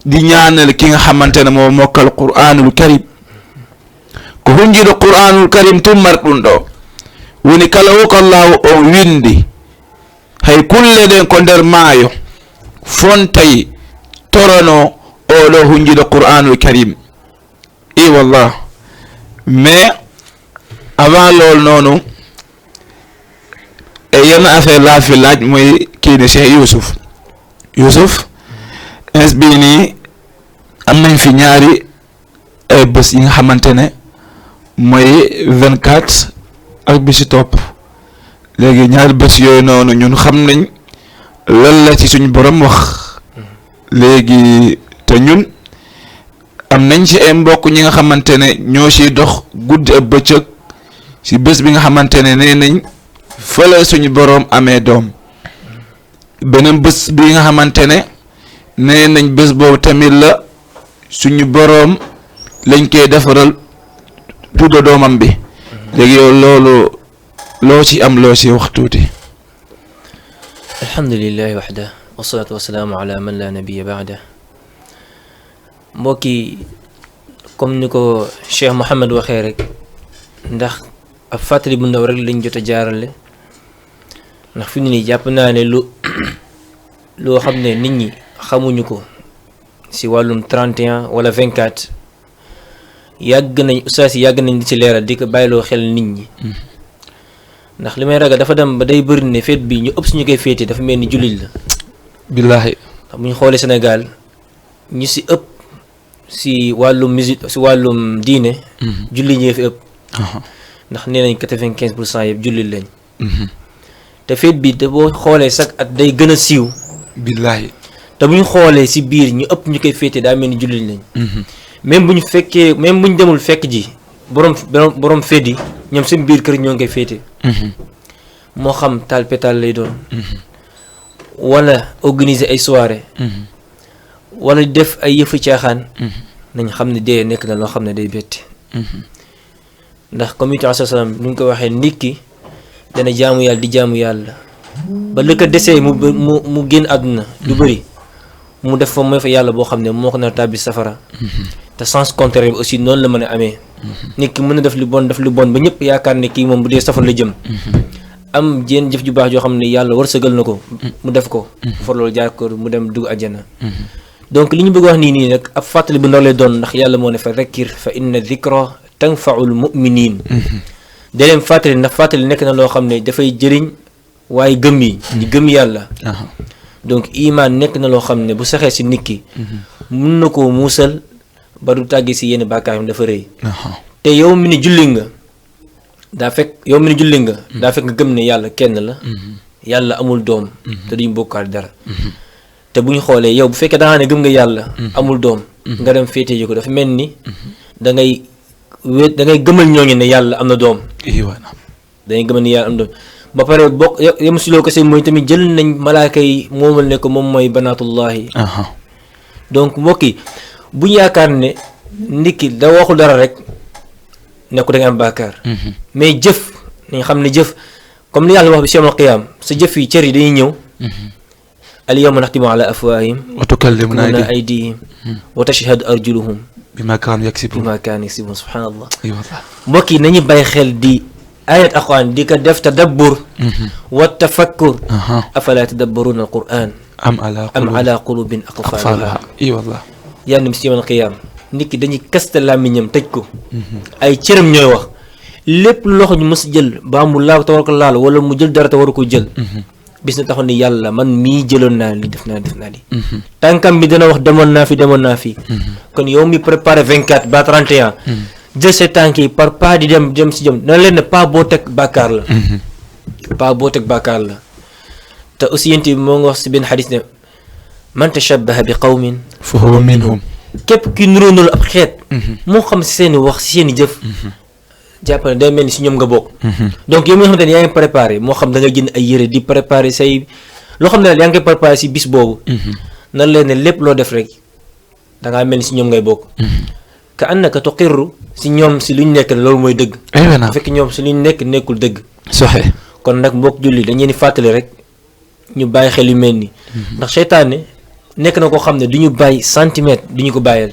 di ñaanal ki nga xamante ne moo mokkal Qur'anul Karim. Ko hunjiiɗo Qur'anul Karim tun marɗun ɗo. Woni kala wo ko Allahu on windi, hay kulle ɗen ko nder maayo, fontay torano oɗo hunjiiɗo Qur'anul Karim. I wallah. Mais avant loolu noonu, e yenn affaire laa fi laaj, mooy kii ne Cheikh Youssouf. Youssouf, ins bii nii, am nañ fi ñaari ay bés yi nga xamante ne mooy vingt-quatre ak bi si topp. Léegi ñaari bés yooyu noonu, ñun xam nañ lan la ci suñu Borom wax. Léegi te ñun am nañ ci ay mbokk ñi nga xamante ne ñoo ciy dox guddi ak bëccëg ci bés bi nga xamante ne nee nañ fa la suñu Borom amee doom. Beneen bés bi nga xamante ne nee nañ bés boobu tamit la suñu Borom lañ koy defaral tudda doomam bi. Léegi yow, loolu loo ci am, loo ci wax tuuti? Alhamdulillahi wahda, wassalatu wassalamu ala man la nabiyya ba'da. Mbokk yi, comme ni ko Cheikh Mohamed waxee rek, ndax ab fàttali bu ndaw rek lañ jot a jaarale. Ndax fi mu ne nii, jàpp naa ne lu loo xam ne nit ñi xamuñu ko si wàllum trente et un wala vingt-quatre, yàgg nañ, ustaas yi yàgg nañ di ci leeral, di ko bàyyiloo xel nit ñi. Ndax li may ragal, dafa dem ba day bëri ne fête bi ñu ëpp suñu koy féete dafa mel ni jullit la. Billaahi. Ndax bu ñu xoolee Sénégal, ñu si ëpp si wàllum musique, si wàllum diine, jullit ñee fi ëpp. Ndax nee nañ quatre-vingt-quinze pour cent yëpp jullit lañ. Te fête bi, te boo xoolee chaque at day gën a siiw. Billaahi. Te bu ñu xoolee si biir, ñu ëpp ñu koy féete daa mel ni jullit lañ. Même bu ñu fekkee, même bu ñu demul fekk ji borom, borom, borom fête yi, ñoom seen biir kër ñoo ngi koy féete. Moo xam taal pétale lay doon, wala organiser ay soirée, wala def ay yëfu caaxaan, nañ xam ne dee nekk na loo xam ne day bette. Ndax comme Yonent bi alayhi salaam ni ñu ko waxee, nit ki dana jaamu Yàlla, di jaamu Yàlla, ba li ko desee mu, mu, mu génn àdduna du bëri, mu def fa, mooy fa Yàlla boo xam ne moo ko nar a tàbbi safara. Te sens contraire bi aussi noonu la mën a amee. Nit ki mën na def lu bon, def lu bon ba ñëpp yaakaar ne kii moom bu dee safara la jëm. Am jéen jëf ju baax joo xam ne Yàlla wërsëgal na ko, mu def ko, far loolu jaar ko, mu dem dugg àjjana. Donc li ñu bëgg wax nii, nii nag, ab fàttali bu ndaw lay doon, ndax Yàlla moo ne: "Fa dhakkir fa inna dhikra tanfa'ul mu'minin." Da leen fàttali, ndax fàttali nekk na loo xam ne dafay jëriñ waaye gëm yi, di gëm Yàlla. Donc iman nekk na loo xam ne bu saxee si nit ki, mun na koo muusal ba du tàggi si yenn bàkkaar yi dafa rëy. Te yow mi ni julli nga, daa fekk, yow mi ni julli nga, daa fekk nga gëm ne Yàlla kenn la, Yàlla amul doom, te duñ bokkaale dara. Te bu ñu xoolee, yow bu fekkee da ngaa ne gëm nga Yàlla amul doom, nga dem féete ji ko, dafa mel ni da ngay wéet, da ngay gëmal ñooñu ne Yàlla am na doom. Iwa na. Da ngay gëmal ni Yàlla am na doom. Ba pare bokk, ye-, yem si loo ko seen mooy tamit jël nañ malaaka yi moomal ne ko moom mooy banaatullahi. Donc mbokk yi, bu ñu yaakaar ne nit ki da waxul dara rek, ne ko da ngay am bàkkaar. Mais jëf, nañ xam ne jëf, comme li Yàlla wax bi si yawmal qiyaam, sa jëf yi, cër yi dañuy ñëw. Al yawma naxtimu ala afwahihim wa tukallimuna wa aydihim. Aydihim wa tashhadu arjuluhum بما كانوا يكسبون. بما كانوا يكسبون. سبحان الله. اي والله. Mbokk yi, nañu bàyyi xel di ayat Alquran, di ko def tadabbur wa tafakkur. Afala tadabbaruna alquran ام على am قلوب ala qulubin aqfaluha. اقفالها. اي والله. Yàlla na si yomal qiyaam, nit ki dañuy kaste làmmiñam, tëj ko. Ay cëram ñooy wax. Lépp loxo ñu mës jël, ba mu laal te war ko laal, wala mu jël dara te war ko jël. Bis na taxoon ni, yàlla, man mii jëloon naa li, def naa def naa li. Tànkam bi dana wax, demoon naa fi, demoon naa fi. Kon yow mi préparé vingt-quatre ba trente et un, jël sa tànk yi par pas di dem, dem si jëm, na leen ne pas boo teg bàkkaar la. Pas boo teg bàkkaar la. Te aussi, yent bi moo ngi wax si benn xadis ne, man tashabbaha bi qawmin فهو منهم. Képp ki nuróonul ab xeet, moo xam si seeni wax, si seeni jëf, jàppal ne day mel ni si ñoom nga bokk. Donc yow mi nga xamante ne yaa ngi préparé, moo xam da nga jënd ay yére, di préparé say, loo xam ne daal yaa ngi koy préparé si bis boobu, nan leen ne lépp loo def rek, da ngaa mel ni si ñoom ngay bokk. Ka annaka tuqirru, si ñoom si luñ nekk, loolu mooy dëgg. ايوه نعم. Fekk ñoom si luñ nekk nekkul dëgg. صحيح. Kon nag, mbokk julli, dañ leen di fàttali rek, ñu bàyyi xel yu mel ni, ndax seytaane nekk na koo xam ne du ñu bàyyi centimètre, du ñu ko bàyyil.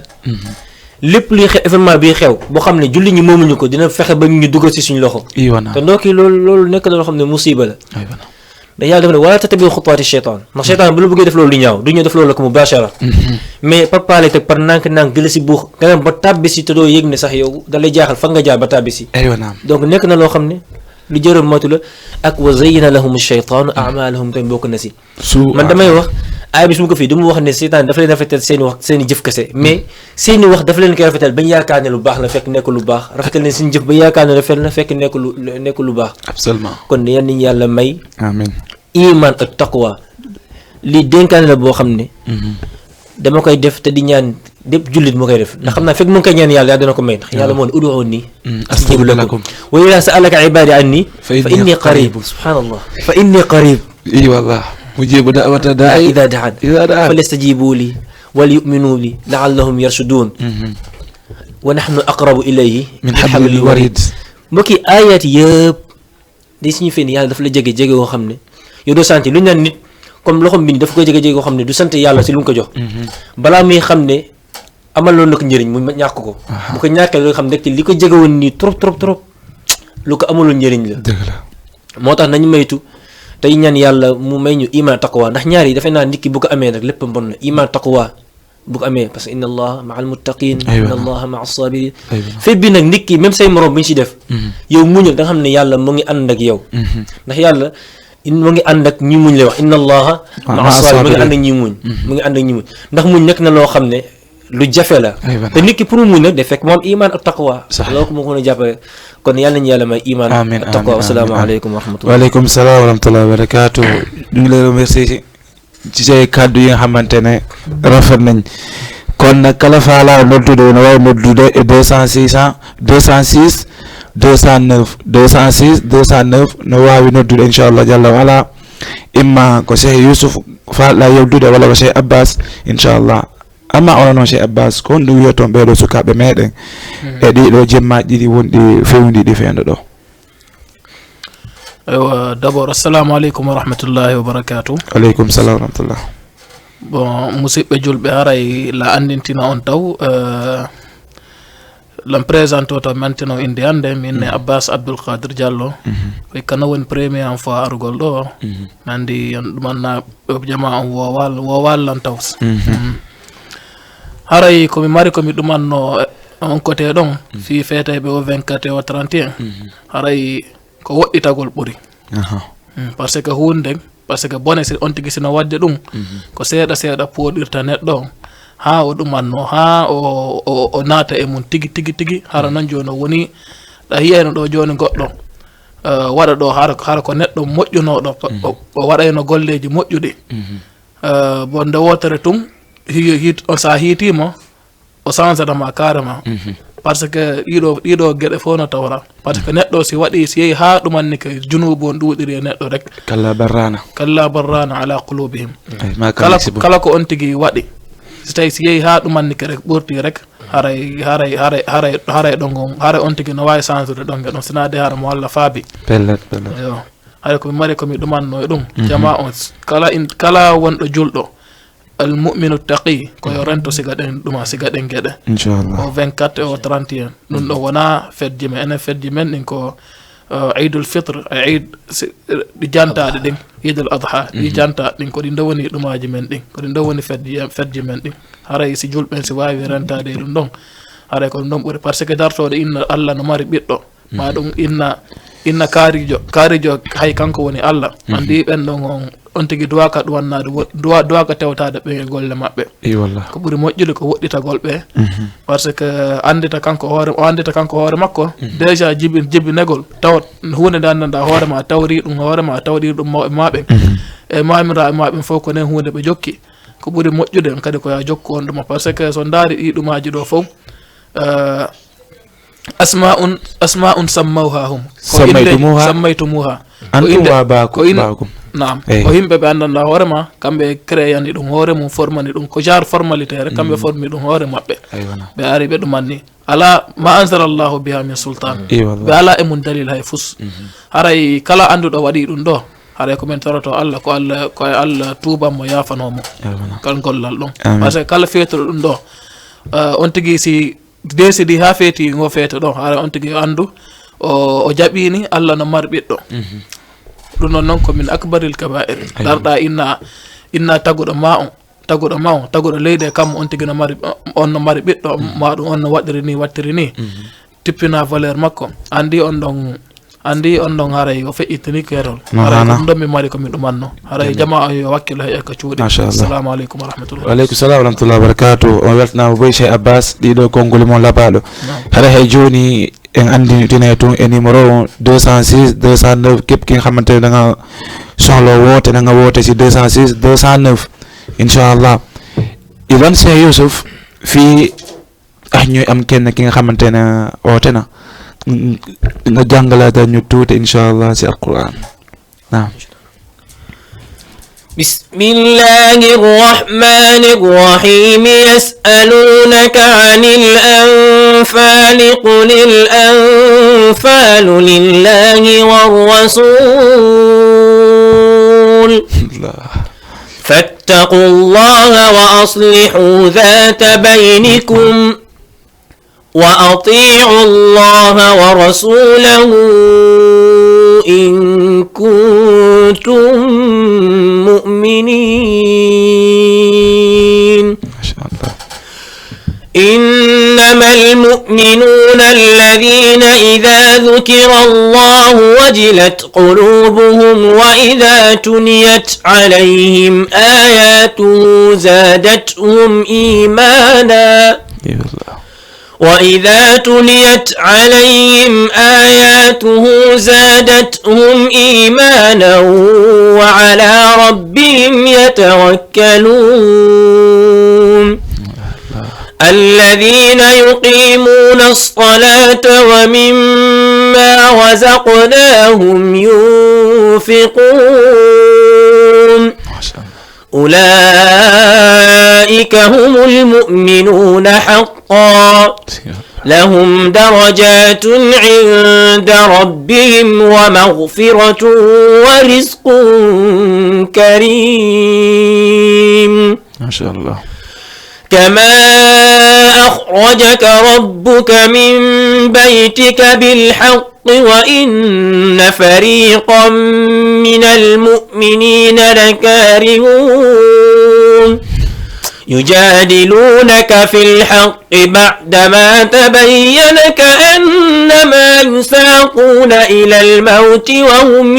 Lépp luy xew, événement bi xew, boo xam ne julli ñi moomuñu ko, dina fexe ba ñu dugal si suñu loxo. ايوه نعم. Te mbokk yi, loolu loolu nekk na loo xam ne musiba la. ايوه نعم. Ndax yàlla dafa ne, wala tattabiu xutuwaati sheytaan. Ndax seytaan bu la bëggee def loolu, lu ñaaw, du ñëw def loolu la ko mubashara. Mais papa lay teg par nànk-nànk, di la si buux, nga dem ba tàbbi si te doo yëg ne sax yow, da lay jaaxal fan nga jaar ba tàbbi si. ايوه نعم. Donc nekk na loo xam ne lu jërë moytu la. Ak wa zayyana lahum sheytaanu amalahum tamit bokk na si. سوء Man damay wax, aaya bi su ma ko fii, du ma wax ne seytaan dafa leen rafetal seeni wax, seeni jëf kese, mais seeni wax dafa leen koy rafetal bañ yaakaar ne lu baax la, fekk nekk lu baax. Rafetal leen seen jëf ba yaakaar ne rafet na, fekk nekk lu nekk lu baax. Absolument. Kon yal nañu yàlla may Amin. Iman ak taqwa. Li dénkaane la boo xam ne dama koy def te di ñaan bépp jullit mu koy def, ndax xam naa fekk mu ngi koy ñaan yàlla, yàlla dana ko may, ndax yàlla moo ne, ud'uni أستجب لكم. وإذا سألك عبادي عني فإني فإني قريب. قريب. سبحان الله. فإني قريب. اي والله. أجيب دعوة الداعي إذا دعان. إذا دعان. فليستجيبوا لي وليؤمنوا بي لعلهم يرشدون. مهم. ونحن أقرب إليه من حبل الوريد. Mbokk yi, ayat yëpp di suñu fenn, yàlla dafa la jege, jege woo xam ne yow doo sant lu ñu naan nit, comme loxom bi nii, dafa koy jege, jege woo xam ne du sant yàlla si lu mu ko jox. Balaa muy xam ne amaloon na ko njëriñ, mu ñàkk ko. Bu ko ñàkkee, loo xam ne rek li ko jege woon nii trop trop trop, lu ko amaloon njëriñ la. Dëgg la. Moo tax nañu maytu tey ñaan yàlla mu may ñu iman taqwa, ndax ñaar yi, defe naa, nit ki bu ko amee nag, lépp bon na. Iman taqwa bu ko amee, parce que inna allaha ma'al muttaqin, Aywa. Inna allaha ma'as sabirin. Aywa. Fépp bi nag, nit ki, même say morom bu ñu si def, yow muñal, da nga xam ne yàlla mu ngi ànd ak yow. Ndax yàlla mu ngi ànd ak ñi muñ lay wax, inna allaha Ma'a ma'as sabirin, mu ngi sabirin. Ànd ak ñi muñ. Mu ngi ànd ak ñi muñ, ndax muñ nekk na loo xam ne lu jafe la. Aywa. Te nit ki, pour mu muñ nag, day fekk mu am iman ak taqwa. Sax. Loolu ko moo ko mën a jàppale. Kon yàlla nañu yàlla may iman Amin, ak taqwa. amin, Wasalaamu amin, aleykum wa rahmatullah. Waaleykum salaam wa rahmatullahi wa barakaatu. Ñu ngi lay remercier ci ci say kàddu yi nga xamante ne rafet nañ. Kon nag, kala faalaa noddude, no waawi noddude e deux cent six cent, deux cent six, deux cent neuf, deux cent six, deux cent neuf, no waawi noddude, inchallah jalla wa ala. Imma ko Cheikh Youssouf faalɗaa yewtude, walla ko Cheikh Abbas, inchallah. Amma onon noon, Cheikh Abbas, ko honɗum wiyoton ɓeeɗo sukaaɓe meɗen e ɗiɗo jemmaaji ɗiɗi wonɗi fewndi ɗi feendo ɗo? Eywa, d'abord, assalamu aleykum wa rahmatullahi wa barakatuh. Aleykum salam wa rahmatullah. Bon, musidɓe julɓe, haray la anndintina on taw, eh, lan présente o taw mantino innde an nde, min ne Abbas Abdoul Kadir Diallo. Koy kana woni premier an fois arugol ɗo. Nandi on ɗumanna jama on wowal, wowal lan taw. Mm. Haray ko mi mari ko mi ɗumanno, eh, on côté ɗon, fii feetayɓe o vingt-quatre e o trente et un. Haray ko woɗɗitagol ɓuri. Aha. Mm, parce que huunde nden, parce que bone si on tigi sino waɗde ɗum, ko seeɗa seeɗa pooɗirta neɗɗo, haa o ɗumanno, haa o, o, o naata e mum tigi, tigi, tigi. Hara noon jooni o woni, ɗa yiyayno ɗo jooni goɗɗo, eh, waɗa ɗo, hara, hara ko neɗɗo moƴƴunooɗo, o, o waɗayno golleeji moƴƴuɗi. Eh, bon, nde wootere tun, hi-, hi-, on so a hiitiima, o change-ata ma carrément. Parce que ɗiɗo, ɗiɗo geɗe fof no tawra. Parce que neɗɗo si waɗi, si yehi haa ɗumannike, junuubu on ɗuuɗiri e neɗɗo rek. Kalla barrana. Kalla barrana ala qulubihim. Ay, ma kala, kala ko on tigi waɗi. Si tawi si yehi haa ɗumannike rek, ɓurti rek, haray, haray, haray, haray, haray ɗon ngon, haray on tigi no waawi change-ude ɗon e ɗon, sina de hara mo Allah faabi. Pellet, pellet. Yo. Haray ko mi mari ko mi ɗumanno e ɗum. Jama on, kala in, kala wonɗo julɗo, Al mu'minu taqi, ko yo rento siga ɗen ɗuma, siga ɗen geɗe. Inchallah. O vingt-quatre e o trente et un. Ɗum ɗo wona fedji men, enen fedji men ɗin ko, eh, Eidul Fitr, e Eid si, ɗi jantaɗe ɗin, Eidul Adha, ɗi jantaɗe ɗin, ko ɗin ɗo woni ɗumaji men ɗin, ko ɗin ɗo woni fedji, fedji men ɗin. Haray si julɓe ɓen si wawi rentade e ɗum ɗon, haray ko ɗum ɗon ɓuri, parce que dartoɗo inna Allah no mari ɓiɗɗo, ma ɗum inna, inna kaarijo, kaarijo hay kanko woni Allah. Andi ɓen ɗon on, on tigi duwaka ɗuwannade wo-, duwa, duwaka tewtade ɓen e golle maɓɓe. Eyi wallah. Ko ɓuri moƴƴude ko woɗɗitagol ɓe. Parce que andita kanko hoore, o andita kanko hoore makko, déjà jibi, jibinegol, tawa hunde nde anndanɗa hoore ma, a tawri ɗum hoore ma, a tawri ɗum mawɓe ma ɓen. E mamiraaɓe ma ɓen fof ko nden hunde ɓe jokki. Ko ɓuri moƴƴude on kadi ko ya jokku on ɗuma, parce que so ndaari ɗi ɗumaji ɗo fof, eh, asma'un, asma'un sammawha hum. Ko innde Sammaytumuha. Sammaytumuha. Antum Ko innde, wa ba-, ko in-, ba'akum. Naam. Eyi. Ko yimɓe ɓe anndanɗa hoore ma, kamɓe créé yani ɗum hoore mum, formani ɗum. Ko genre formalité rek, kamɓe formi ɗum hoore maɓɓe. Aywa, naam. Ɓe ari ɓe ɗumanni. Ala ma anzala Allahu biha min sultan. Eyi, wallah. Ɓe ala e mum dalil hay fus. Haray kala annduɗo waɗi ɗum ɗo, haray ko min toroto Allah, ko Allah, ko e Allah tuuban mo, yaafano mo. Aywa, naam. Kal gollal ɗum. Amin. Parce que kala feetuɗo ɗum ɗo, eh, on tigi si décidi ha feeti ngo feeto ɗo, haray on tigi o anndu, o, o jaɓini Allah no mari ɓiɗɗo. Ɗum ɗon noon ko min akbaril kaba'ir. Aywa. Darɗa inna, inna taguɗo ma on, taguɗo ma on, taguɗo leyɗe kam on tigi no mari, on no mari ɓiɗɗo, ma ɗum on no waɗiri ni, wattiri ni. Tippina valeur makko. Andi on ɗon, andi on ɗon haray o feƴƴitini keerol. No haray hana. Ko ɗum ɗon mi mari ko mi ɗumanno. Haray jama o yo wakkilo heƴa ka cuuɗi. Machallah. Assalamu aleykum wa rahmatullah. Wa aleykum salam wa rahmatullahi wa barakatuh. On weltanaama boy Cheikh Abbas, ɗiɗo konnguli mon laɓaaɗo. Naam. Haray hay jooni en anndintinay tun e numéro on deux cent six deux cent neuf, képp ki nga xamante ne da nga soxla woote, da nga woote si deux cent six deux cent neuf. Inchallah. Ivan Cheikh Youssouf, fii ah, ñuy am kenn ki nga xamante ne oote na, nga jàngalaatal ñu tuuti, inchallah, si Alquran. Naam. بسم الله الرحمن الرحيم. يسألونك عن الأنفال، قل الأنفال لله والرسول، فاتقوا الله وأصلحوا ذات بينكم، وأطيعوا الله ورسوله إن كنتم مؤمنين. ما شاء الله. إنما المؤمنون الذين إذا ذكر الله وجلت قلوبهم وإذا تليت عليهم آياته زادتهم إيمانا. إي والله. وإذا تليت عليهم آياته زادتهم إيمانا وعلى ربهم يتوكلون. الذين يقيمون الصلاة ومما رزقناهم ينفقون. ما شاء الله. أولئك هم المؤمنون حقا، لهم درجات عند ربهم ومغفرة ورزق كريم. ما شاء الله. كما أخرجك ربك من بيتك بالحق وإن فريقا من المؤمنين لكارهون. يجادلونك في الحق بعدما تبين كأنما يساقون إلى الموت وهم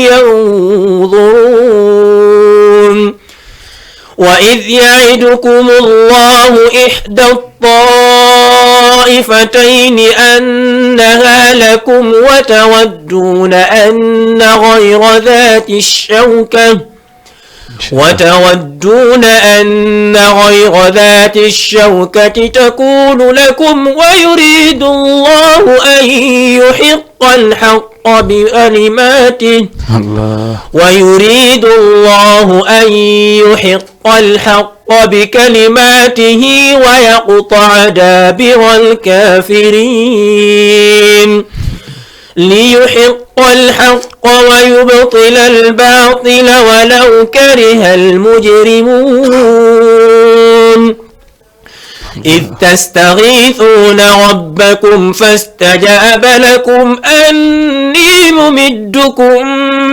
ينظرون. وإذ يعدكم الله إحدى الطائفتين أنها لكم وتودون أن غير ذات الشوكة، وتودون أن غير ذات الشوكة تكون لكم ويريد الله أن يحق الحق بكلماته، الله. ويريد الله أن يحق الحق بكلماته ويقطع دابر الكافرين. ليحق الحق ويبطل الباطل ولو كره المجرمون. إذ تستغيثون ربكم فاستجاب لكم أني ممدكم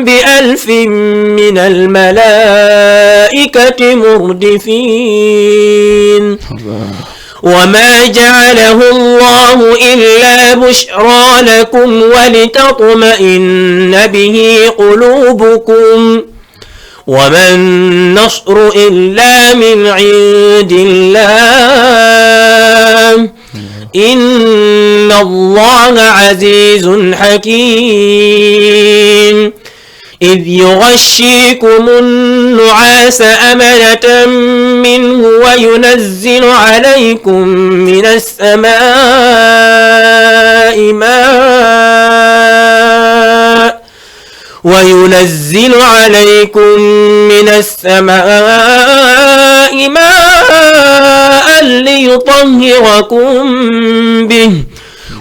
بألف من الملائكة مردفين. وما جعله الله إلا بشرى لكم ولتطمئن به قلوبكم، وما النصر إلا من عند الله، إن الله عزيز حكيم. إذ يغشيكم النعاس أمنة منه وينزل عليكم من السماء ماء وينزل عليكم من السماء ماء ليطهركم به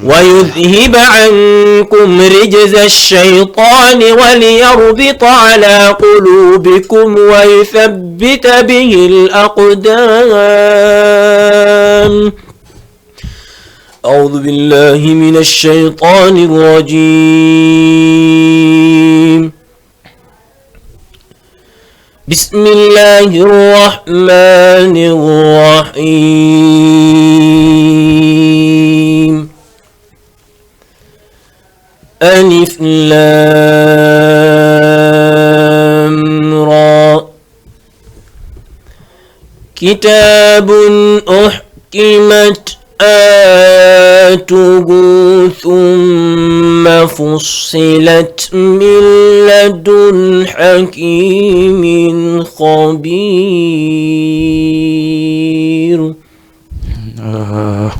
ويذهب عنكم رجز الشيطان وليربط على قلوبكم ويثبت به الأقدام. أعوذ بالله من الشيطان الرجيم. بسم الله الرحمن الرحيم. ألف لام را. كتاب أحكمت آياته ثم فصلت من لدن حكيم خبير. آه.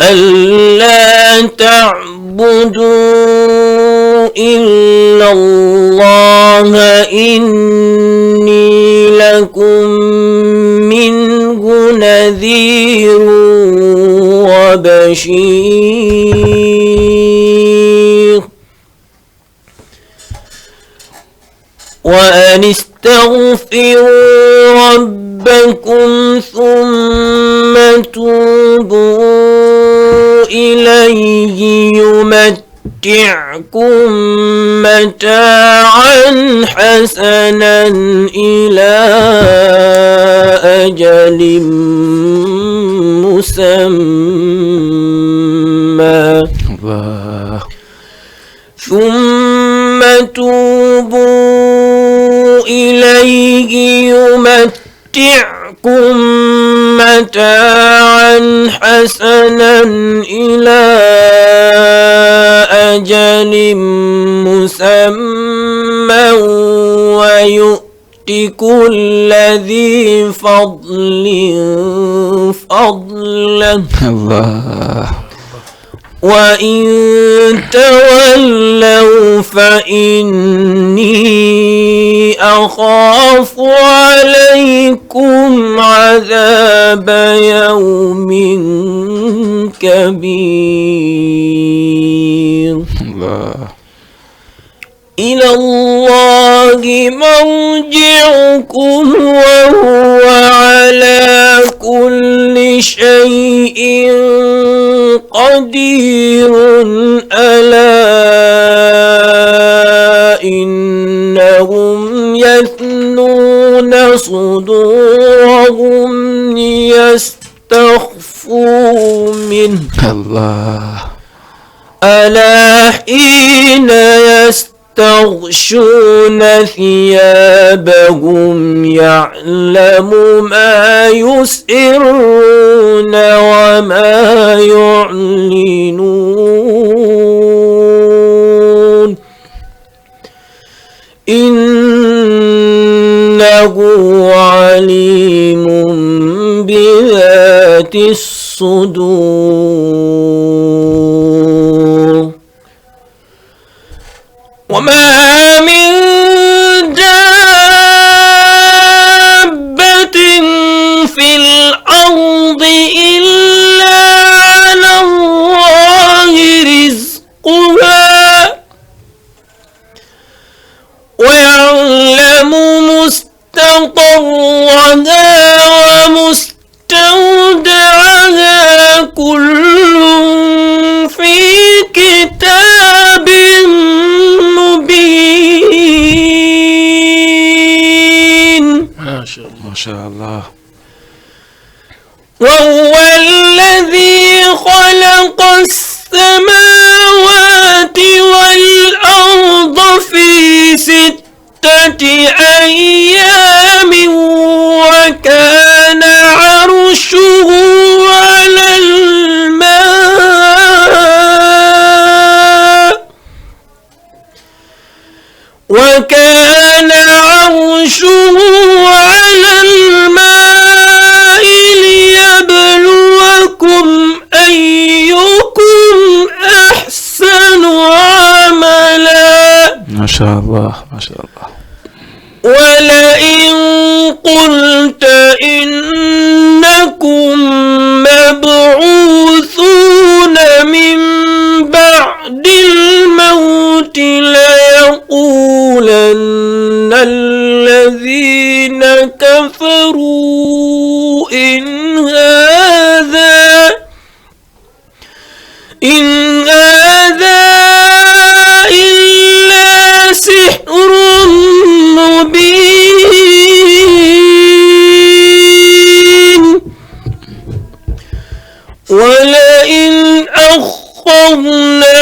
ألا تعبدوا إلا الله إني لكم منه نذير وبشير. وأن استغفروا ربكم ثم توبوا إليه يمتعكم متاعا حسنا إلى أجل مسمى. الله. ثم توبوا إليه يمتعكم متاعا حسنا إلى أجل مسمى ويؤت كل ذي فضل فضله. الله. وإن تولوا فإني أخاف عليكم عذاب يوم كبير. الله. إلى الله مرجعكم وهو على كل شيء قدير. ألا إنهم يثنون صدورهم ليستخفوا منه. الله. ألا حين يستغشون ثيابهم يعلم ما يسرون وما يعلنون. إنه عليم بذات الصدور. وما من دابة في الأرض إلا على الله رزقها مستقرها ومستودعها كل في كتاب مبين. ما شاء الله. ما شاء الله. وهو الذي خلق السماوات والأرض في ستة أيام وكان عرشه على الماء وكان عرشه على الماء ليبلوكم أيكم أحسن عملا. ما شاء الله، ما شاء الله. ولئن قلت إنكم مبعوثون من بعد الموت ليقولن الذين كفروا إن هذا إن هذا إلا سحر مبين. ولئن أخرنا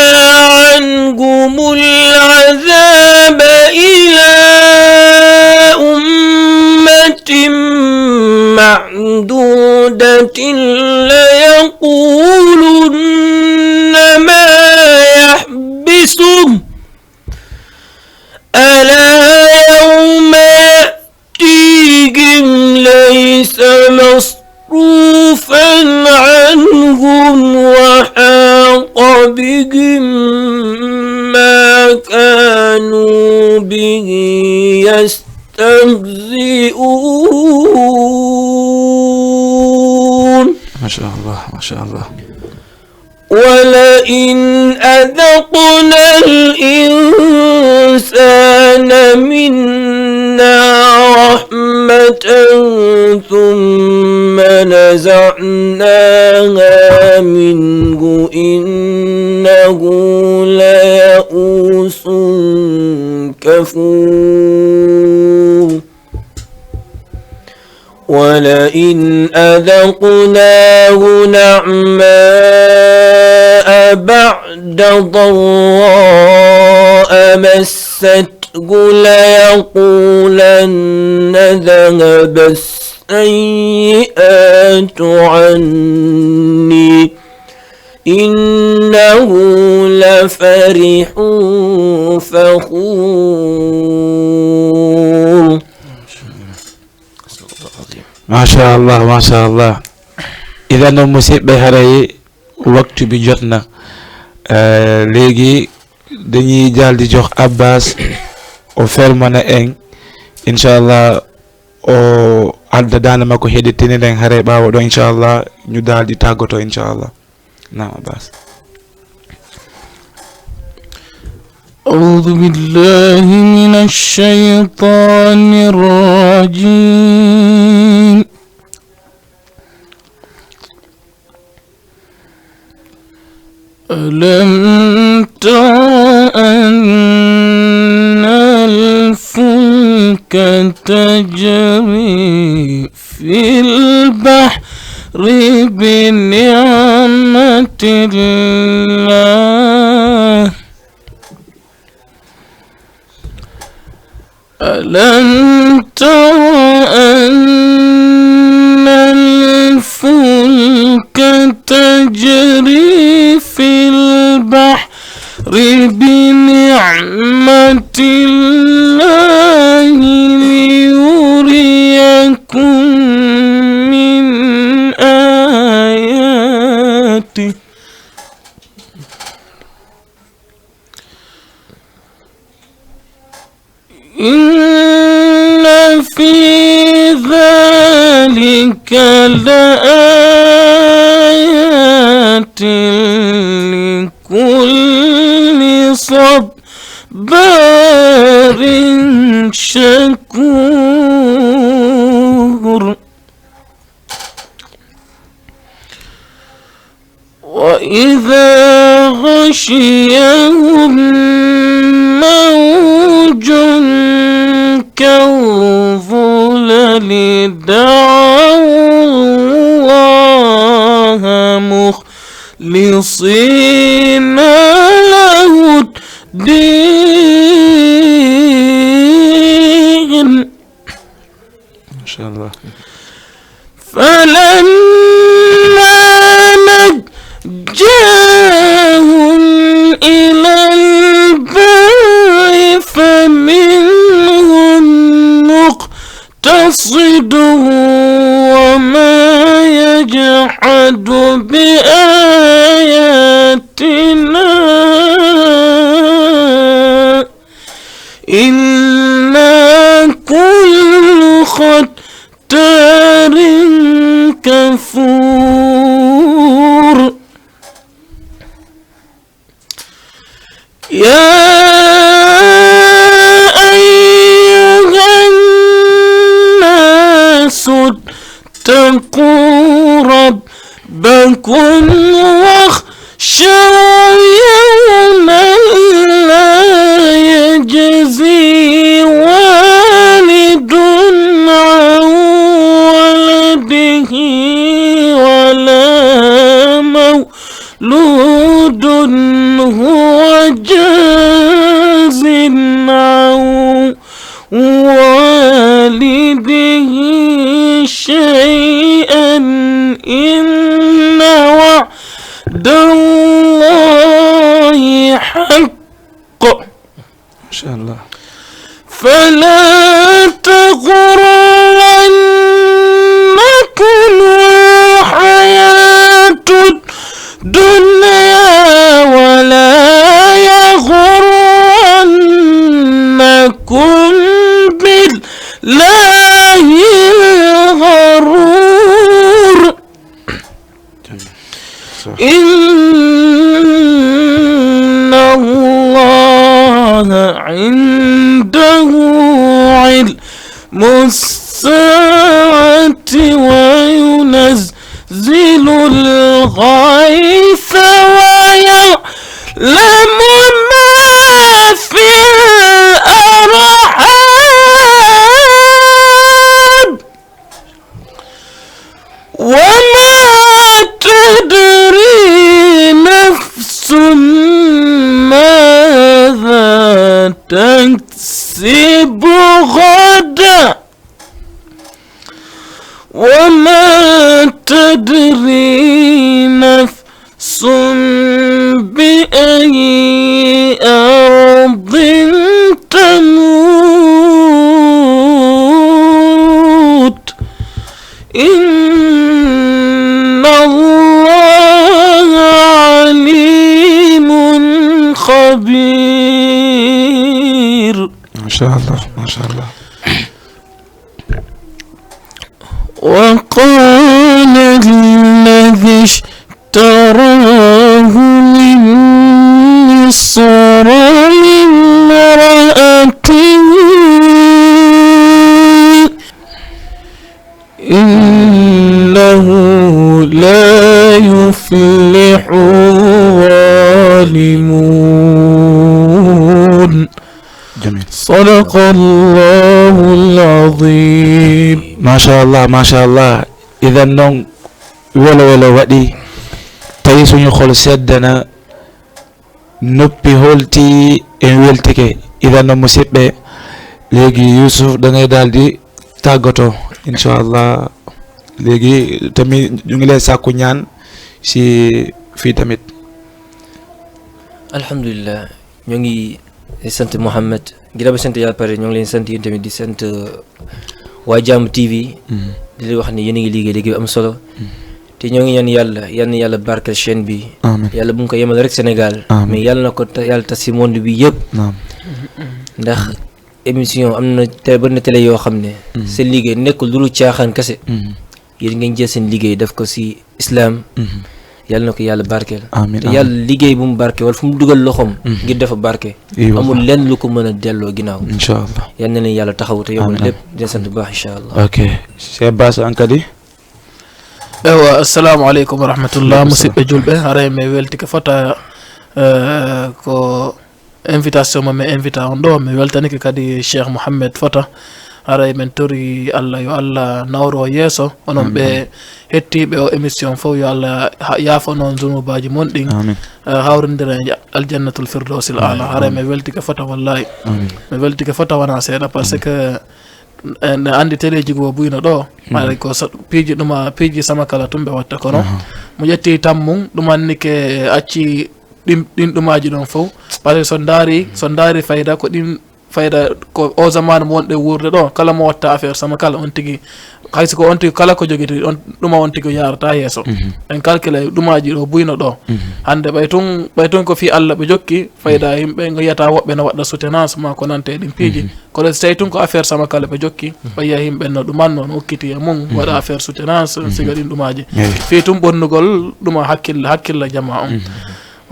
عنهم العذاب إلى أمة معدودة ليقولن ما يحبسه ألا يوم يأتيهم ليس مصروفا عنهم وحاق بهم ما كانوا به يستهزئون. ما شاء الله، ما شاء الله. ولئن أذقنا الإنسان منا رحمة ثم نزعناها منه إنه ليئوس كفور. ولئن أذقناه نعماء بعد ضراء مسته ليقولن ذهب السيئات عني إنه لفرح فخور. Machallah, machallah. Idan noon, musidɓe, haray waktu bi jotna. Eh, léegi dañuy daal di jox Abbas, o fermana en, inchallah, o adda daande makko heɗitini ɗen, haray ɓaawo ɗo, inchallah, ñu daal di tàggatoo, inchallah. Naam, Abbas. أعوذ بالله من الشيطان الرجيم. ألم تر أن الفلك تجري في البحر بنعمة الله. ألم تر أن الفلك تجري في البحر بنعمة الله ليريكم من آياته. إن في ذلك لآيات لكل صبار جبار شكور. وإذا غشيهم موج كالظلل دعوا الله مخلصين له الدين. ما شاء الله. فلما نجاهم إلى البر فمنهم مقتصد وما يجحد بآياتنا إلا كل ختار كفور. يا أيها الناس اتقوا ربكم واخشوا يوما لا يجزي والد عن ولده ولا مولود هو جاز عن والده شيئا إن وعد الله حق. ما شاء الله. فلا تغرنكم الحياة الدنيا ولا يغرنكم بالله الغرور. إن الله عنده علم الساعة وينزل الغيث ويعلم ما في الأرحام وما تدري نفس ماذا تكسب غدا وما تدري نفس بأي أرض تموت إن الله عليم خبير. ما شاء الله، ما شاء الله. وقال الذي اشتراه من مصر لامرأته إنه لا يفلح الظالمون. جميل. صدق الله العظيم. ما شاء الله، ما شاء الله. Idan noon, welo welo waɗi, tawi suñu xol sedd na, noppi holti, en weltike. Idan noon, musidɓe, léegi Youssouf da ngay daal di tàggatoo, incha allah. Léegi tamit ñu ngi lay sàkku ñaan si fii tamit. Alhamdulillah, ñoo ngi sant Mouhamed. Ginnaaw bi sant Yàlla pare, ñoo ngi leen sant yéen tamit, di sant waa Jàmm T V. Di leen wax ne yéen a ngi liggéey liggéey bi am solo. Te ñoo ngi ñaan Yàlla, yal na Yàlla barkeel chaîne bi. Amiin. Yàlla bu mu ko yemal rek Sénégal. Amiin. Mais Yàlla na ko ta- Yàlla tas si monde bi yëpp. Naam. Ndax émission am na télé, bari na télé yoo xam ne, seen liggéey nekkul lu dul caaxaan kese. Yéen ngeen jël seen liggéey def ko si islam. Yàlla na ko Yàlla barkeel. Amiin, te amiin. Yàlla liggéey bu mu barke, wala fu mu dugal loxoom, mhm, ngir dafa barke. Amul lenn lu ko mën a delloo ginnaaw. Incha Allah. Yal na leen Yàlla taxaw te yombal lépp. Amiin, amiin. Di leen sant bu baax, incha Allah. Ok. Cheikh Bass, an kadi? Ewa, assalamu aleykum wa rahmatullah. Aleykum salam. Musidɓe julɓe, haray mi weltike fota, eh, ko invitation mo mi invita on ɗo. Mi weltanike kadi Cheikh Mohammed Fota. Haray min tori Allah, yo Allah nawro yeeso. Onon ɓe hettiiɓe o émission fof, yo Allah ha-, yaafo noon zunubaaji mon ɗin. Amin. Eh, hawrindira e aljannatul firdawsil aala. Amin. Haray mi weltike fota, wallahi. Amin. Mi weltike fota wona seeɗa, parce que en anndi téléji goo buyno ɗo. Haray ko sa-, piiji ɗuma, piiji sama kala tun ɓe watta kono. Aha. Mo ƴetti tammum, ɗum anni ke acci ɗin, ɗin ɗumaaji ɗon fof. Parce que so ndaari, so ndaari fayda ko ɗin fayda ko o zaman mo wonɗe wuurde ɗo, kala mo watta affaire sama kala on tigi, hay si ko on tigi kala ko jogiti, on, ɗuma on tigi yarata yeeso. Mhm. En calcule ɗumaaji ɗo buyno ɗo. Mhm. Hannde ɓay tun, ɓay tun ko fii Allah ɓe jokki, fayda yimɓe ngo yiyata woɓɓe no waɗa soutenance ma ko nante e ɗin piiji. Mhm. Kono so tawi tun ko affaire sama kala ɓe jokki, ɓay yiya yimɓe no ɗumanno, no okkiti e mum, waɗa affaire soutenance, siga ɗin ɗumaaji. Eyi. Fii tun ɓonnugol ɗuma hakkille, hakkille jama on. Mhm.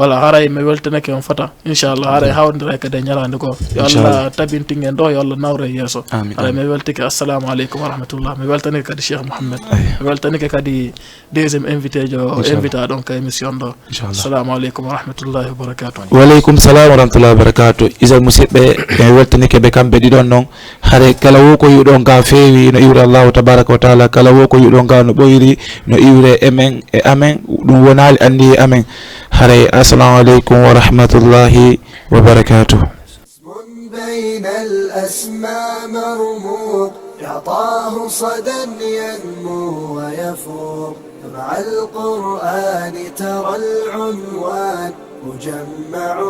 Voilà, haray mi weltanike on fota. Inchallah, haray hawrindira kadi e ñalaande goo. Yo Allah tabintin en ɗo, yo Allah nawro e yeeso. Amin, amin. Haray mi weltike, assalamu aleykum wa rahmatullah. Mi weltanike kadi Cheikh Mohammed. Eyi. Mi weltanike kadi deuxième invité jo, invita ɗon ka émission ɗo. Inchallah. Assalamu aleykum wa rahmatullahi wa barakatuh. Wa aleykum salam wa rahmatullahi wa barakatuh. Isa musidɓe, en weltanike ɓe kamɓe ɗiɗon non. Hare kala wo ko yi'uɗon ka feewi no iwre Allahu tabaraka wa taala, kala wo ko yi'uɗon ka no ɓoyri no iwre e men e amen, ɗum wonaali anniye amen. Haray, assalamu aleykum wa rahmatullahi wa barakatuh. بين الأسماء مرموق، يعطاه صدى ينمو ويفوق. مع القرآن ترى العنوان، مجمع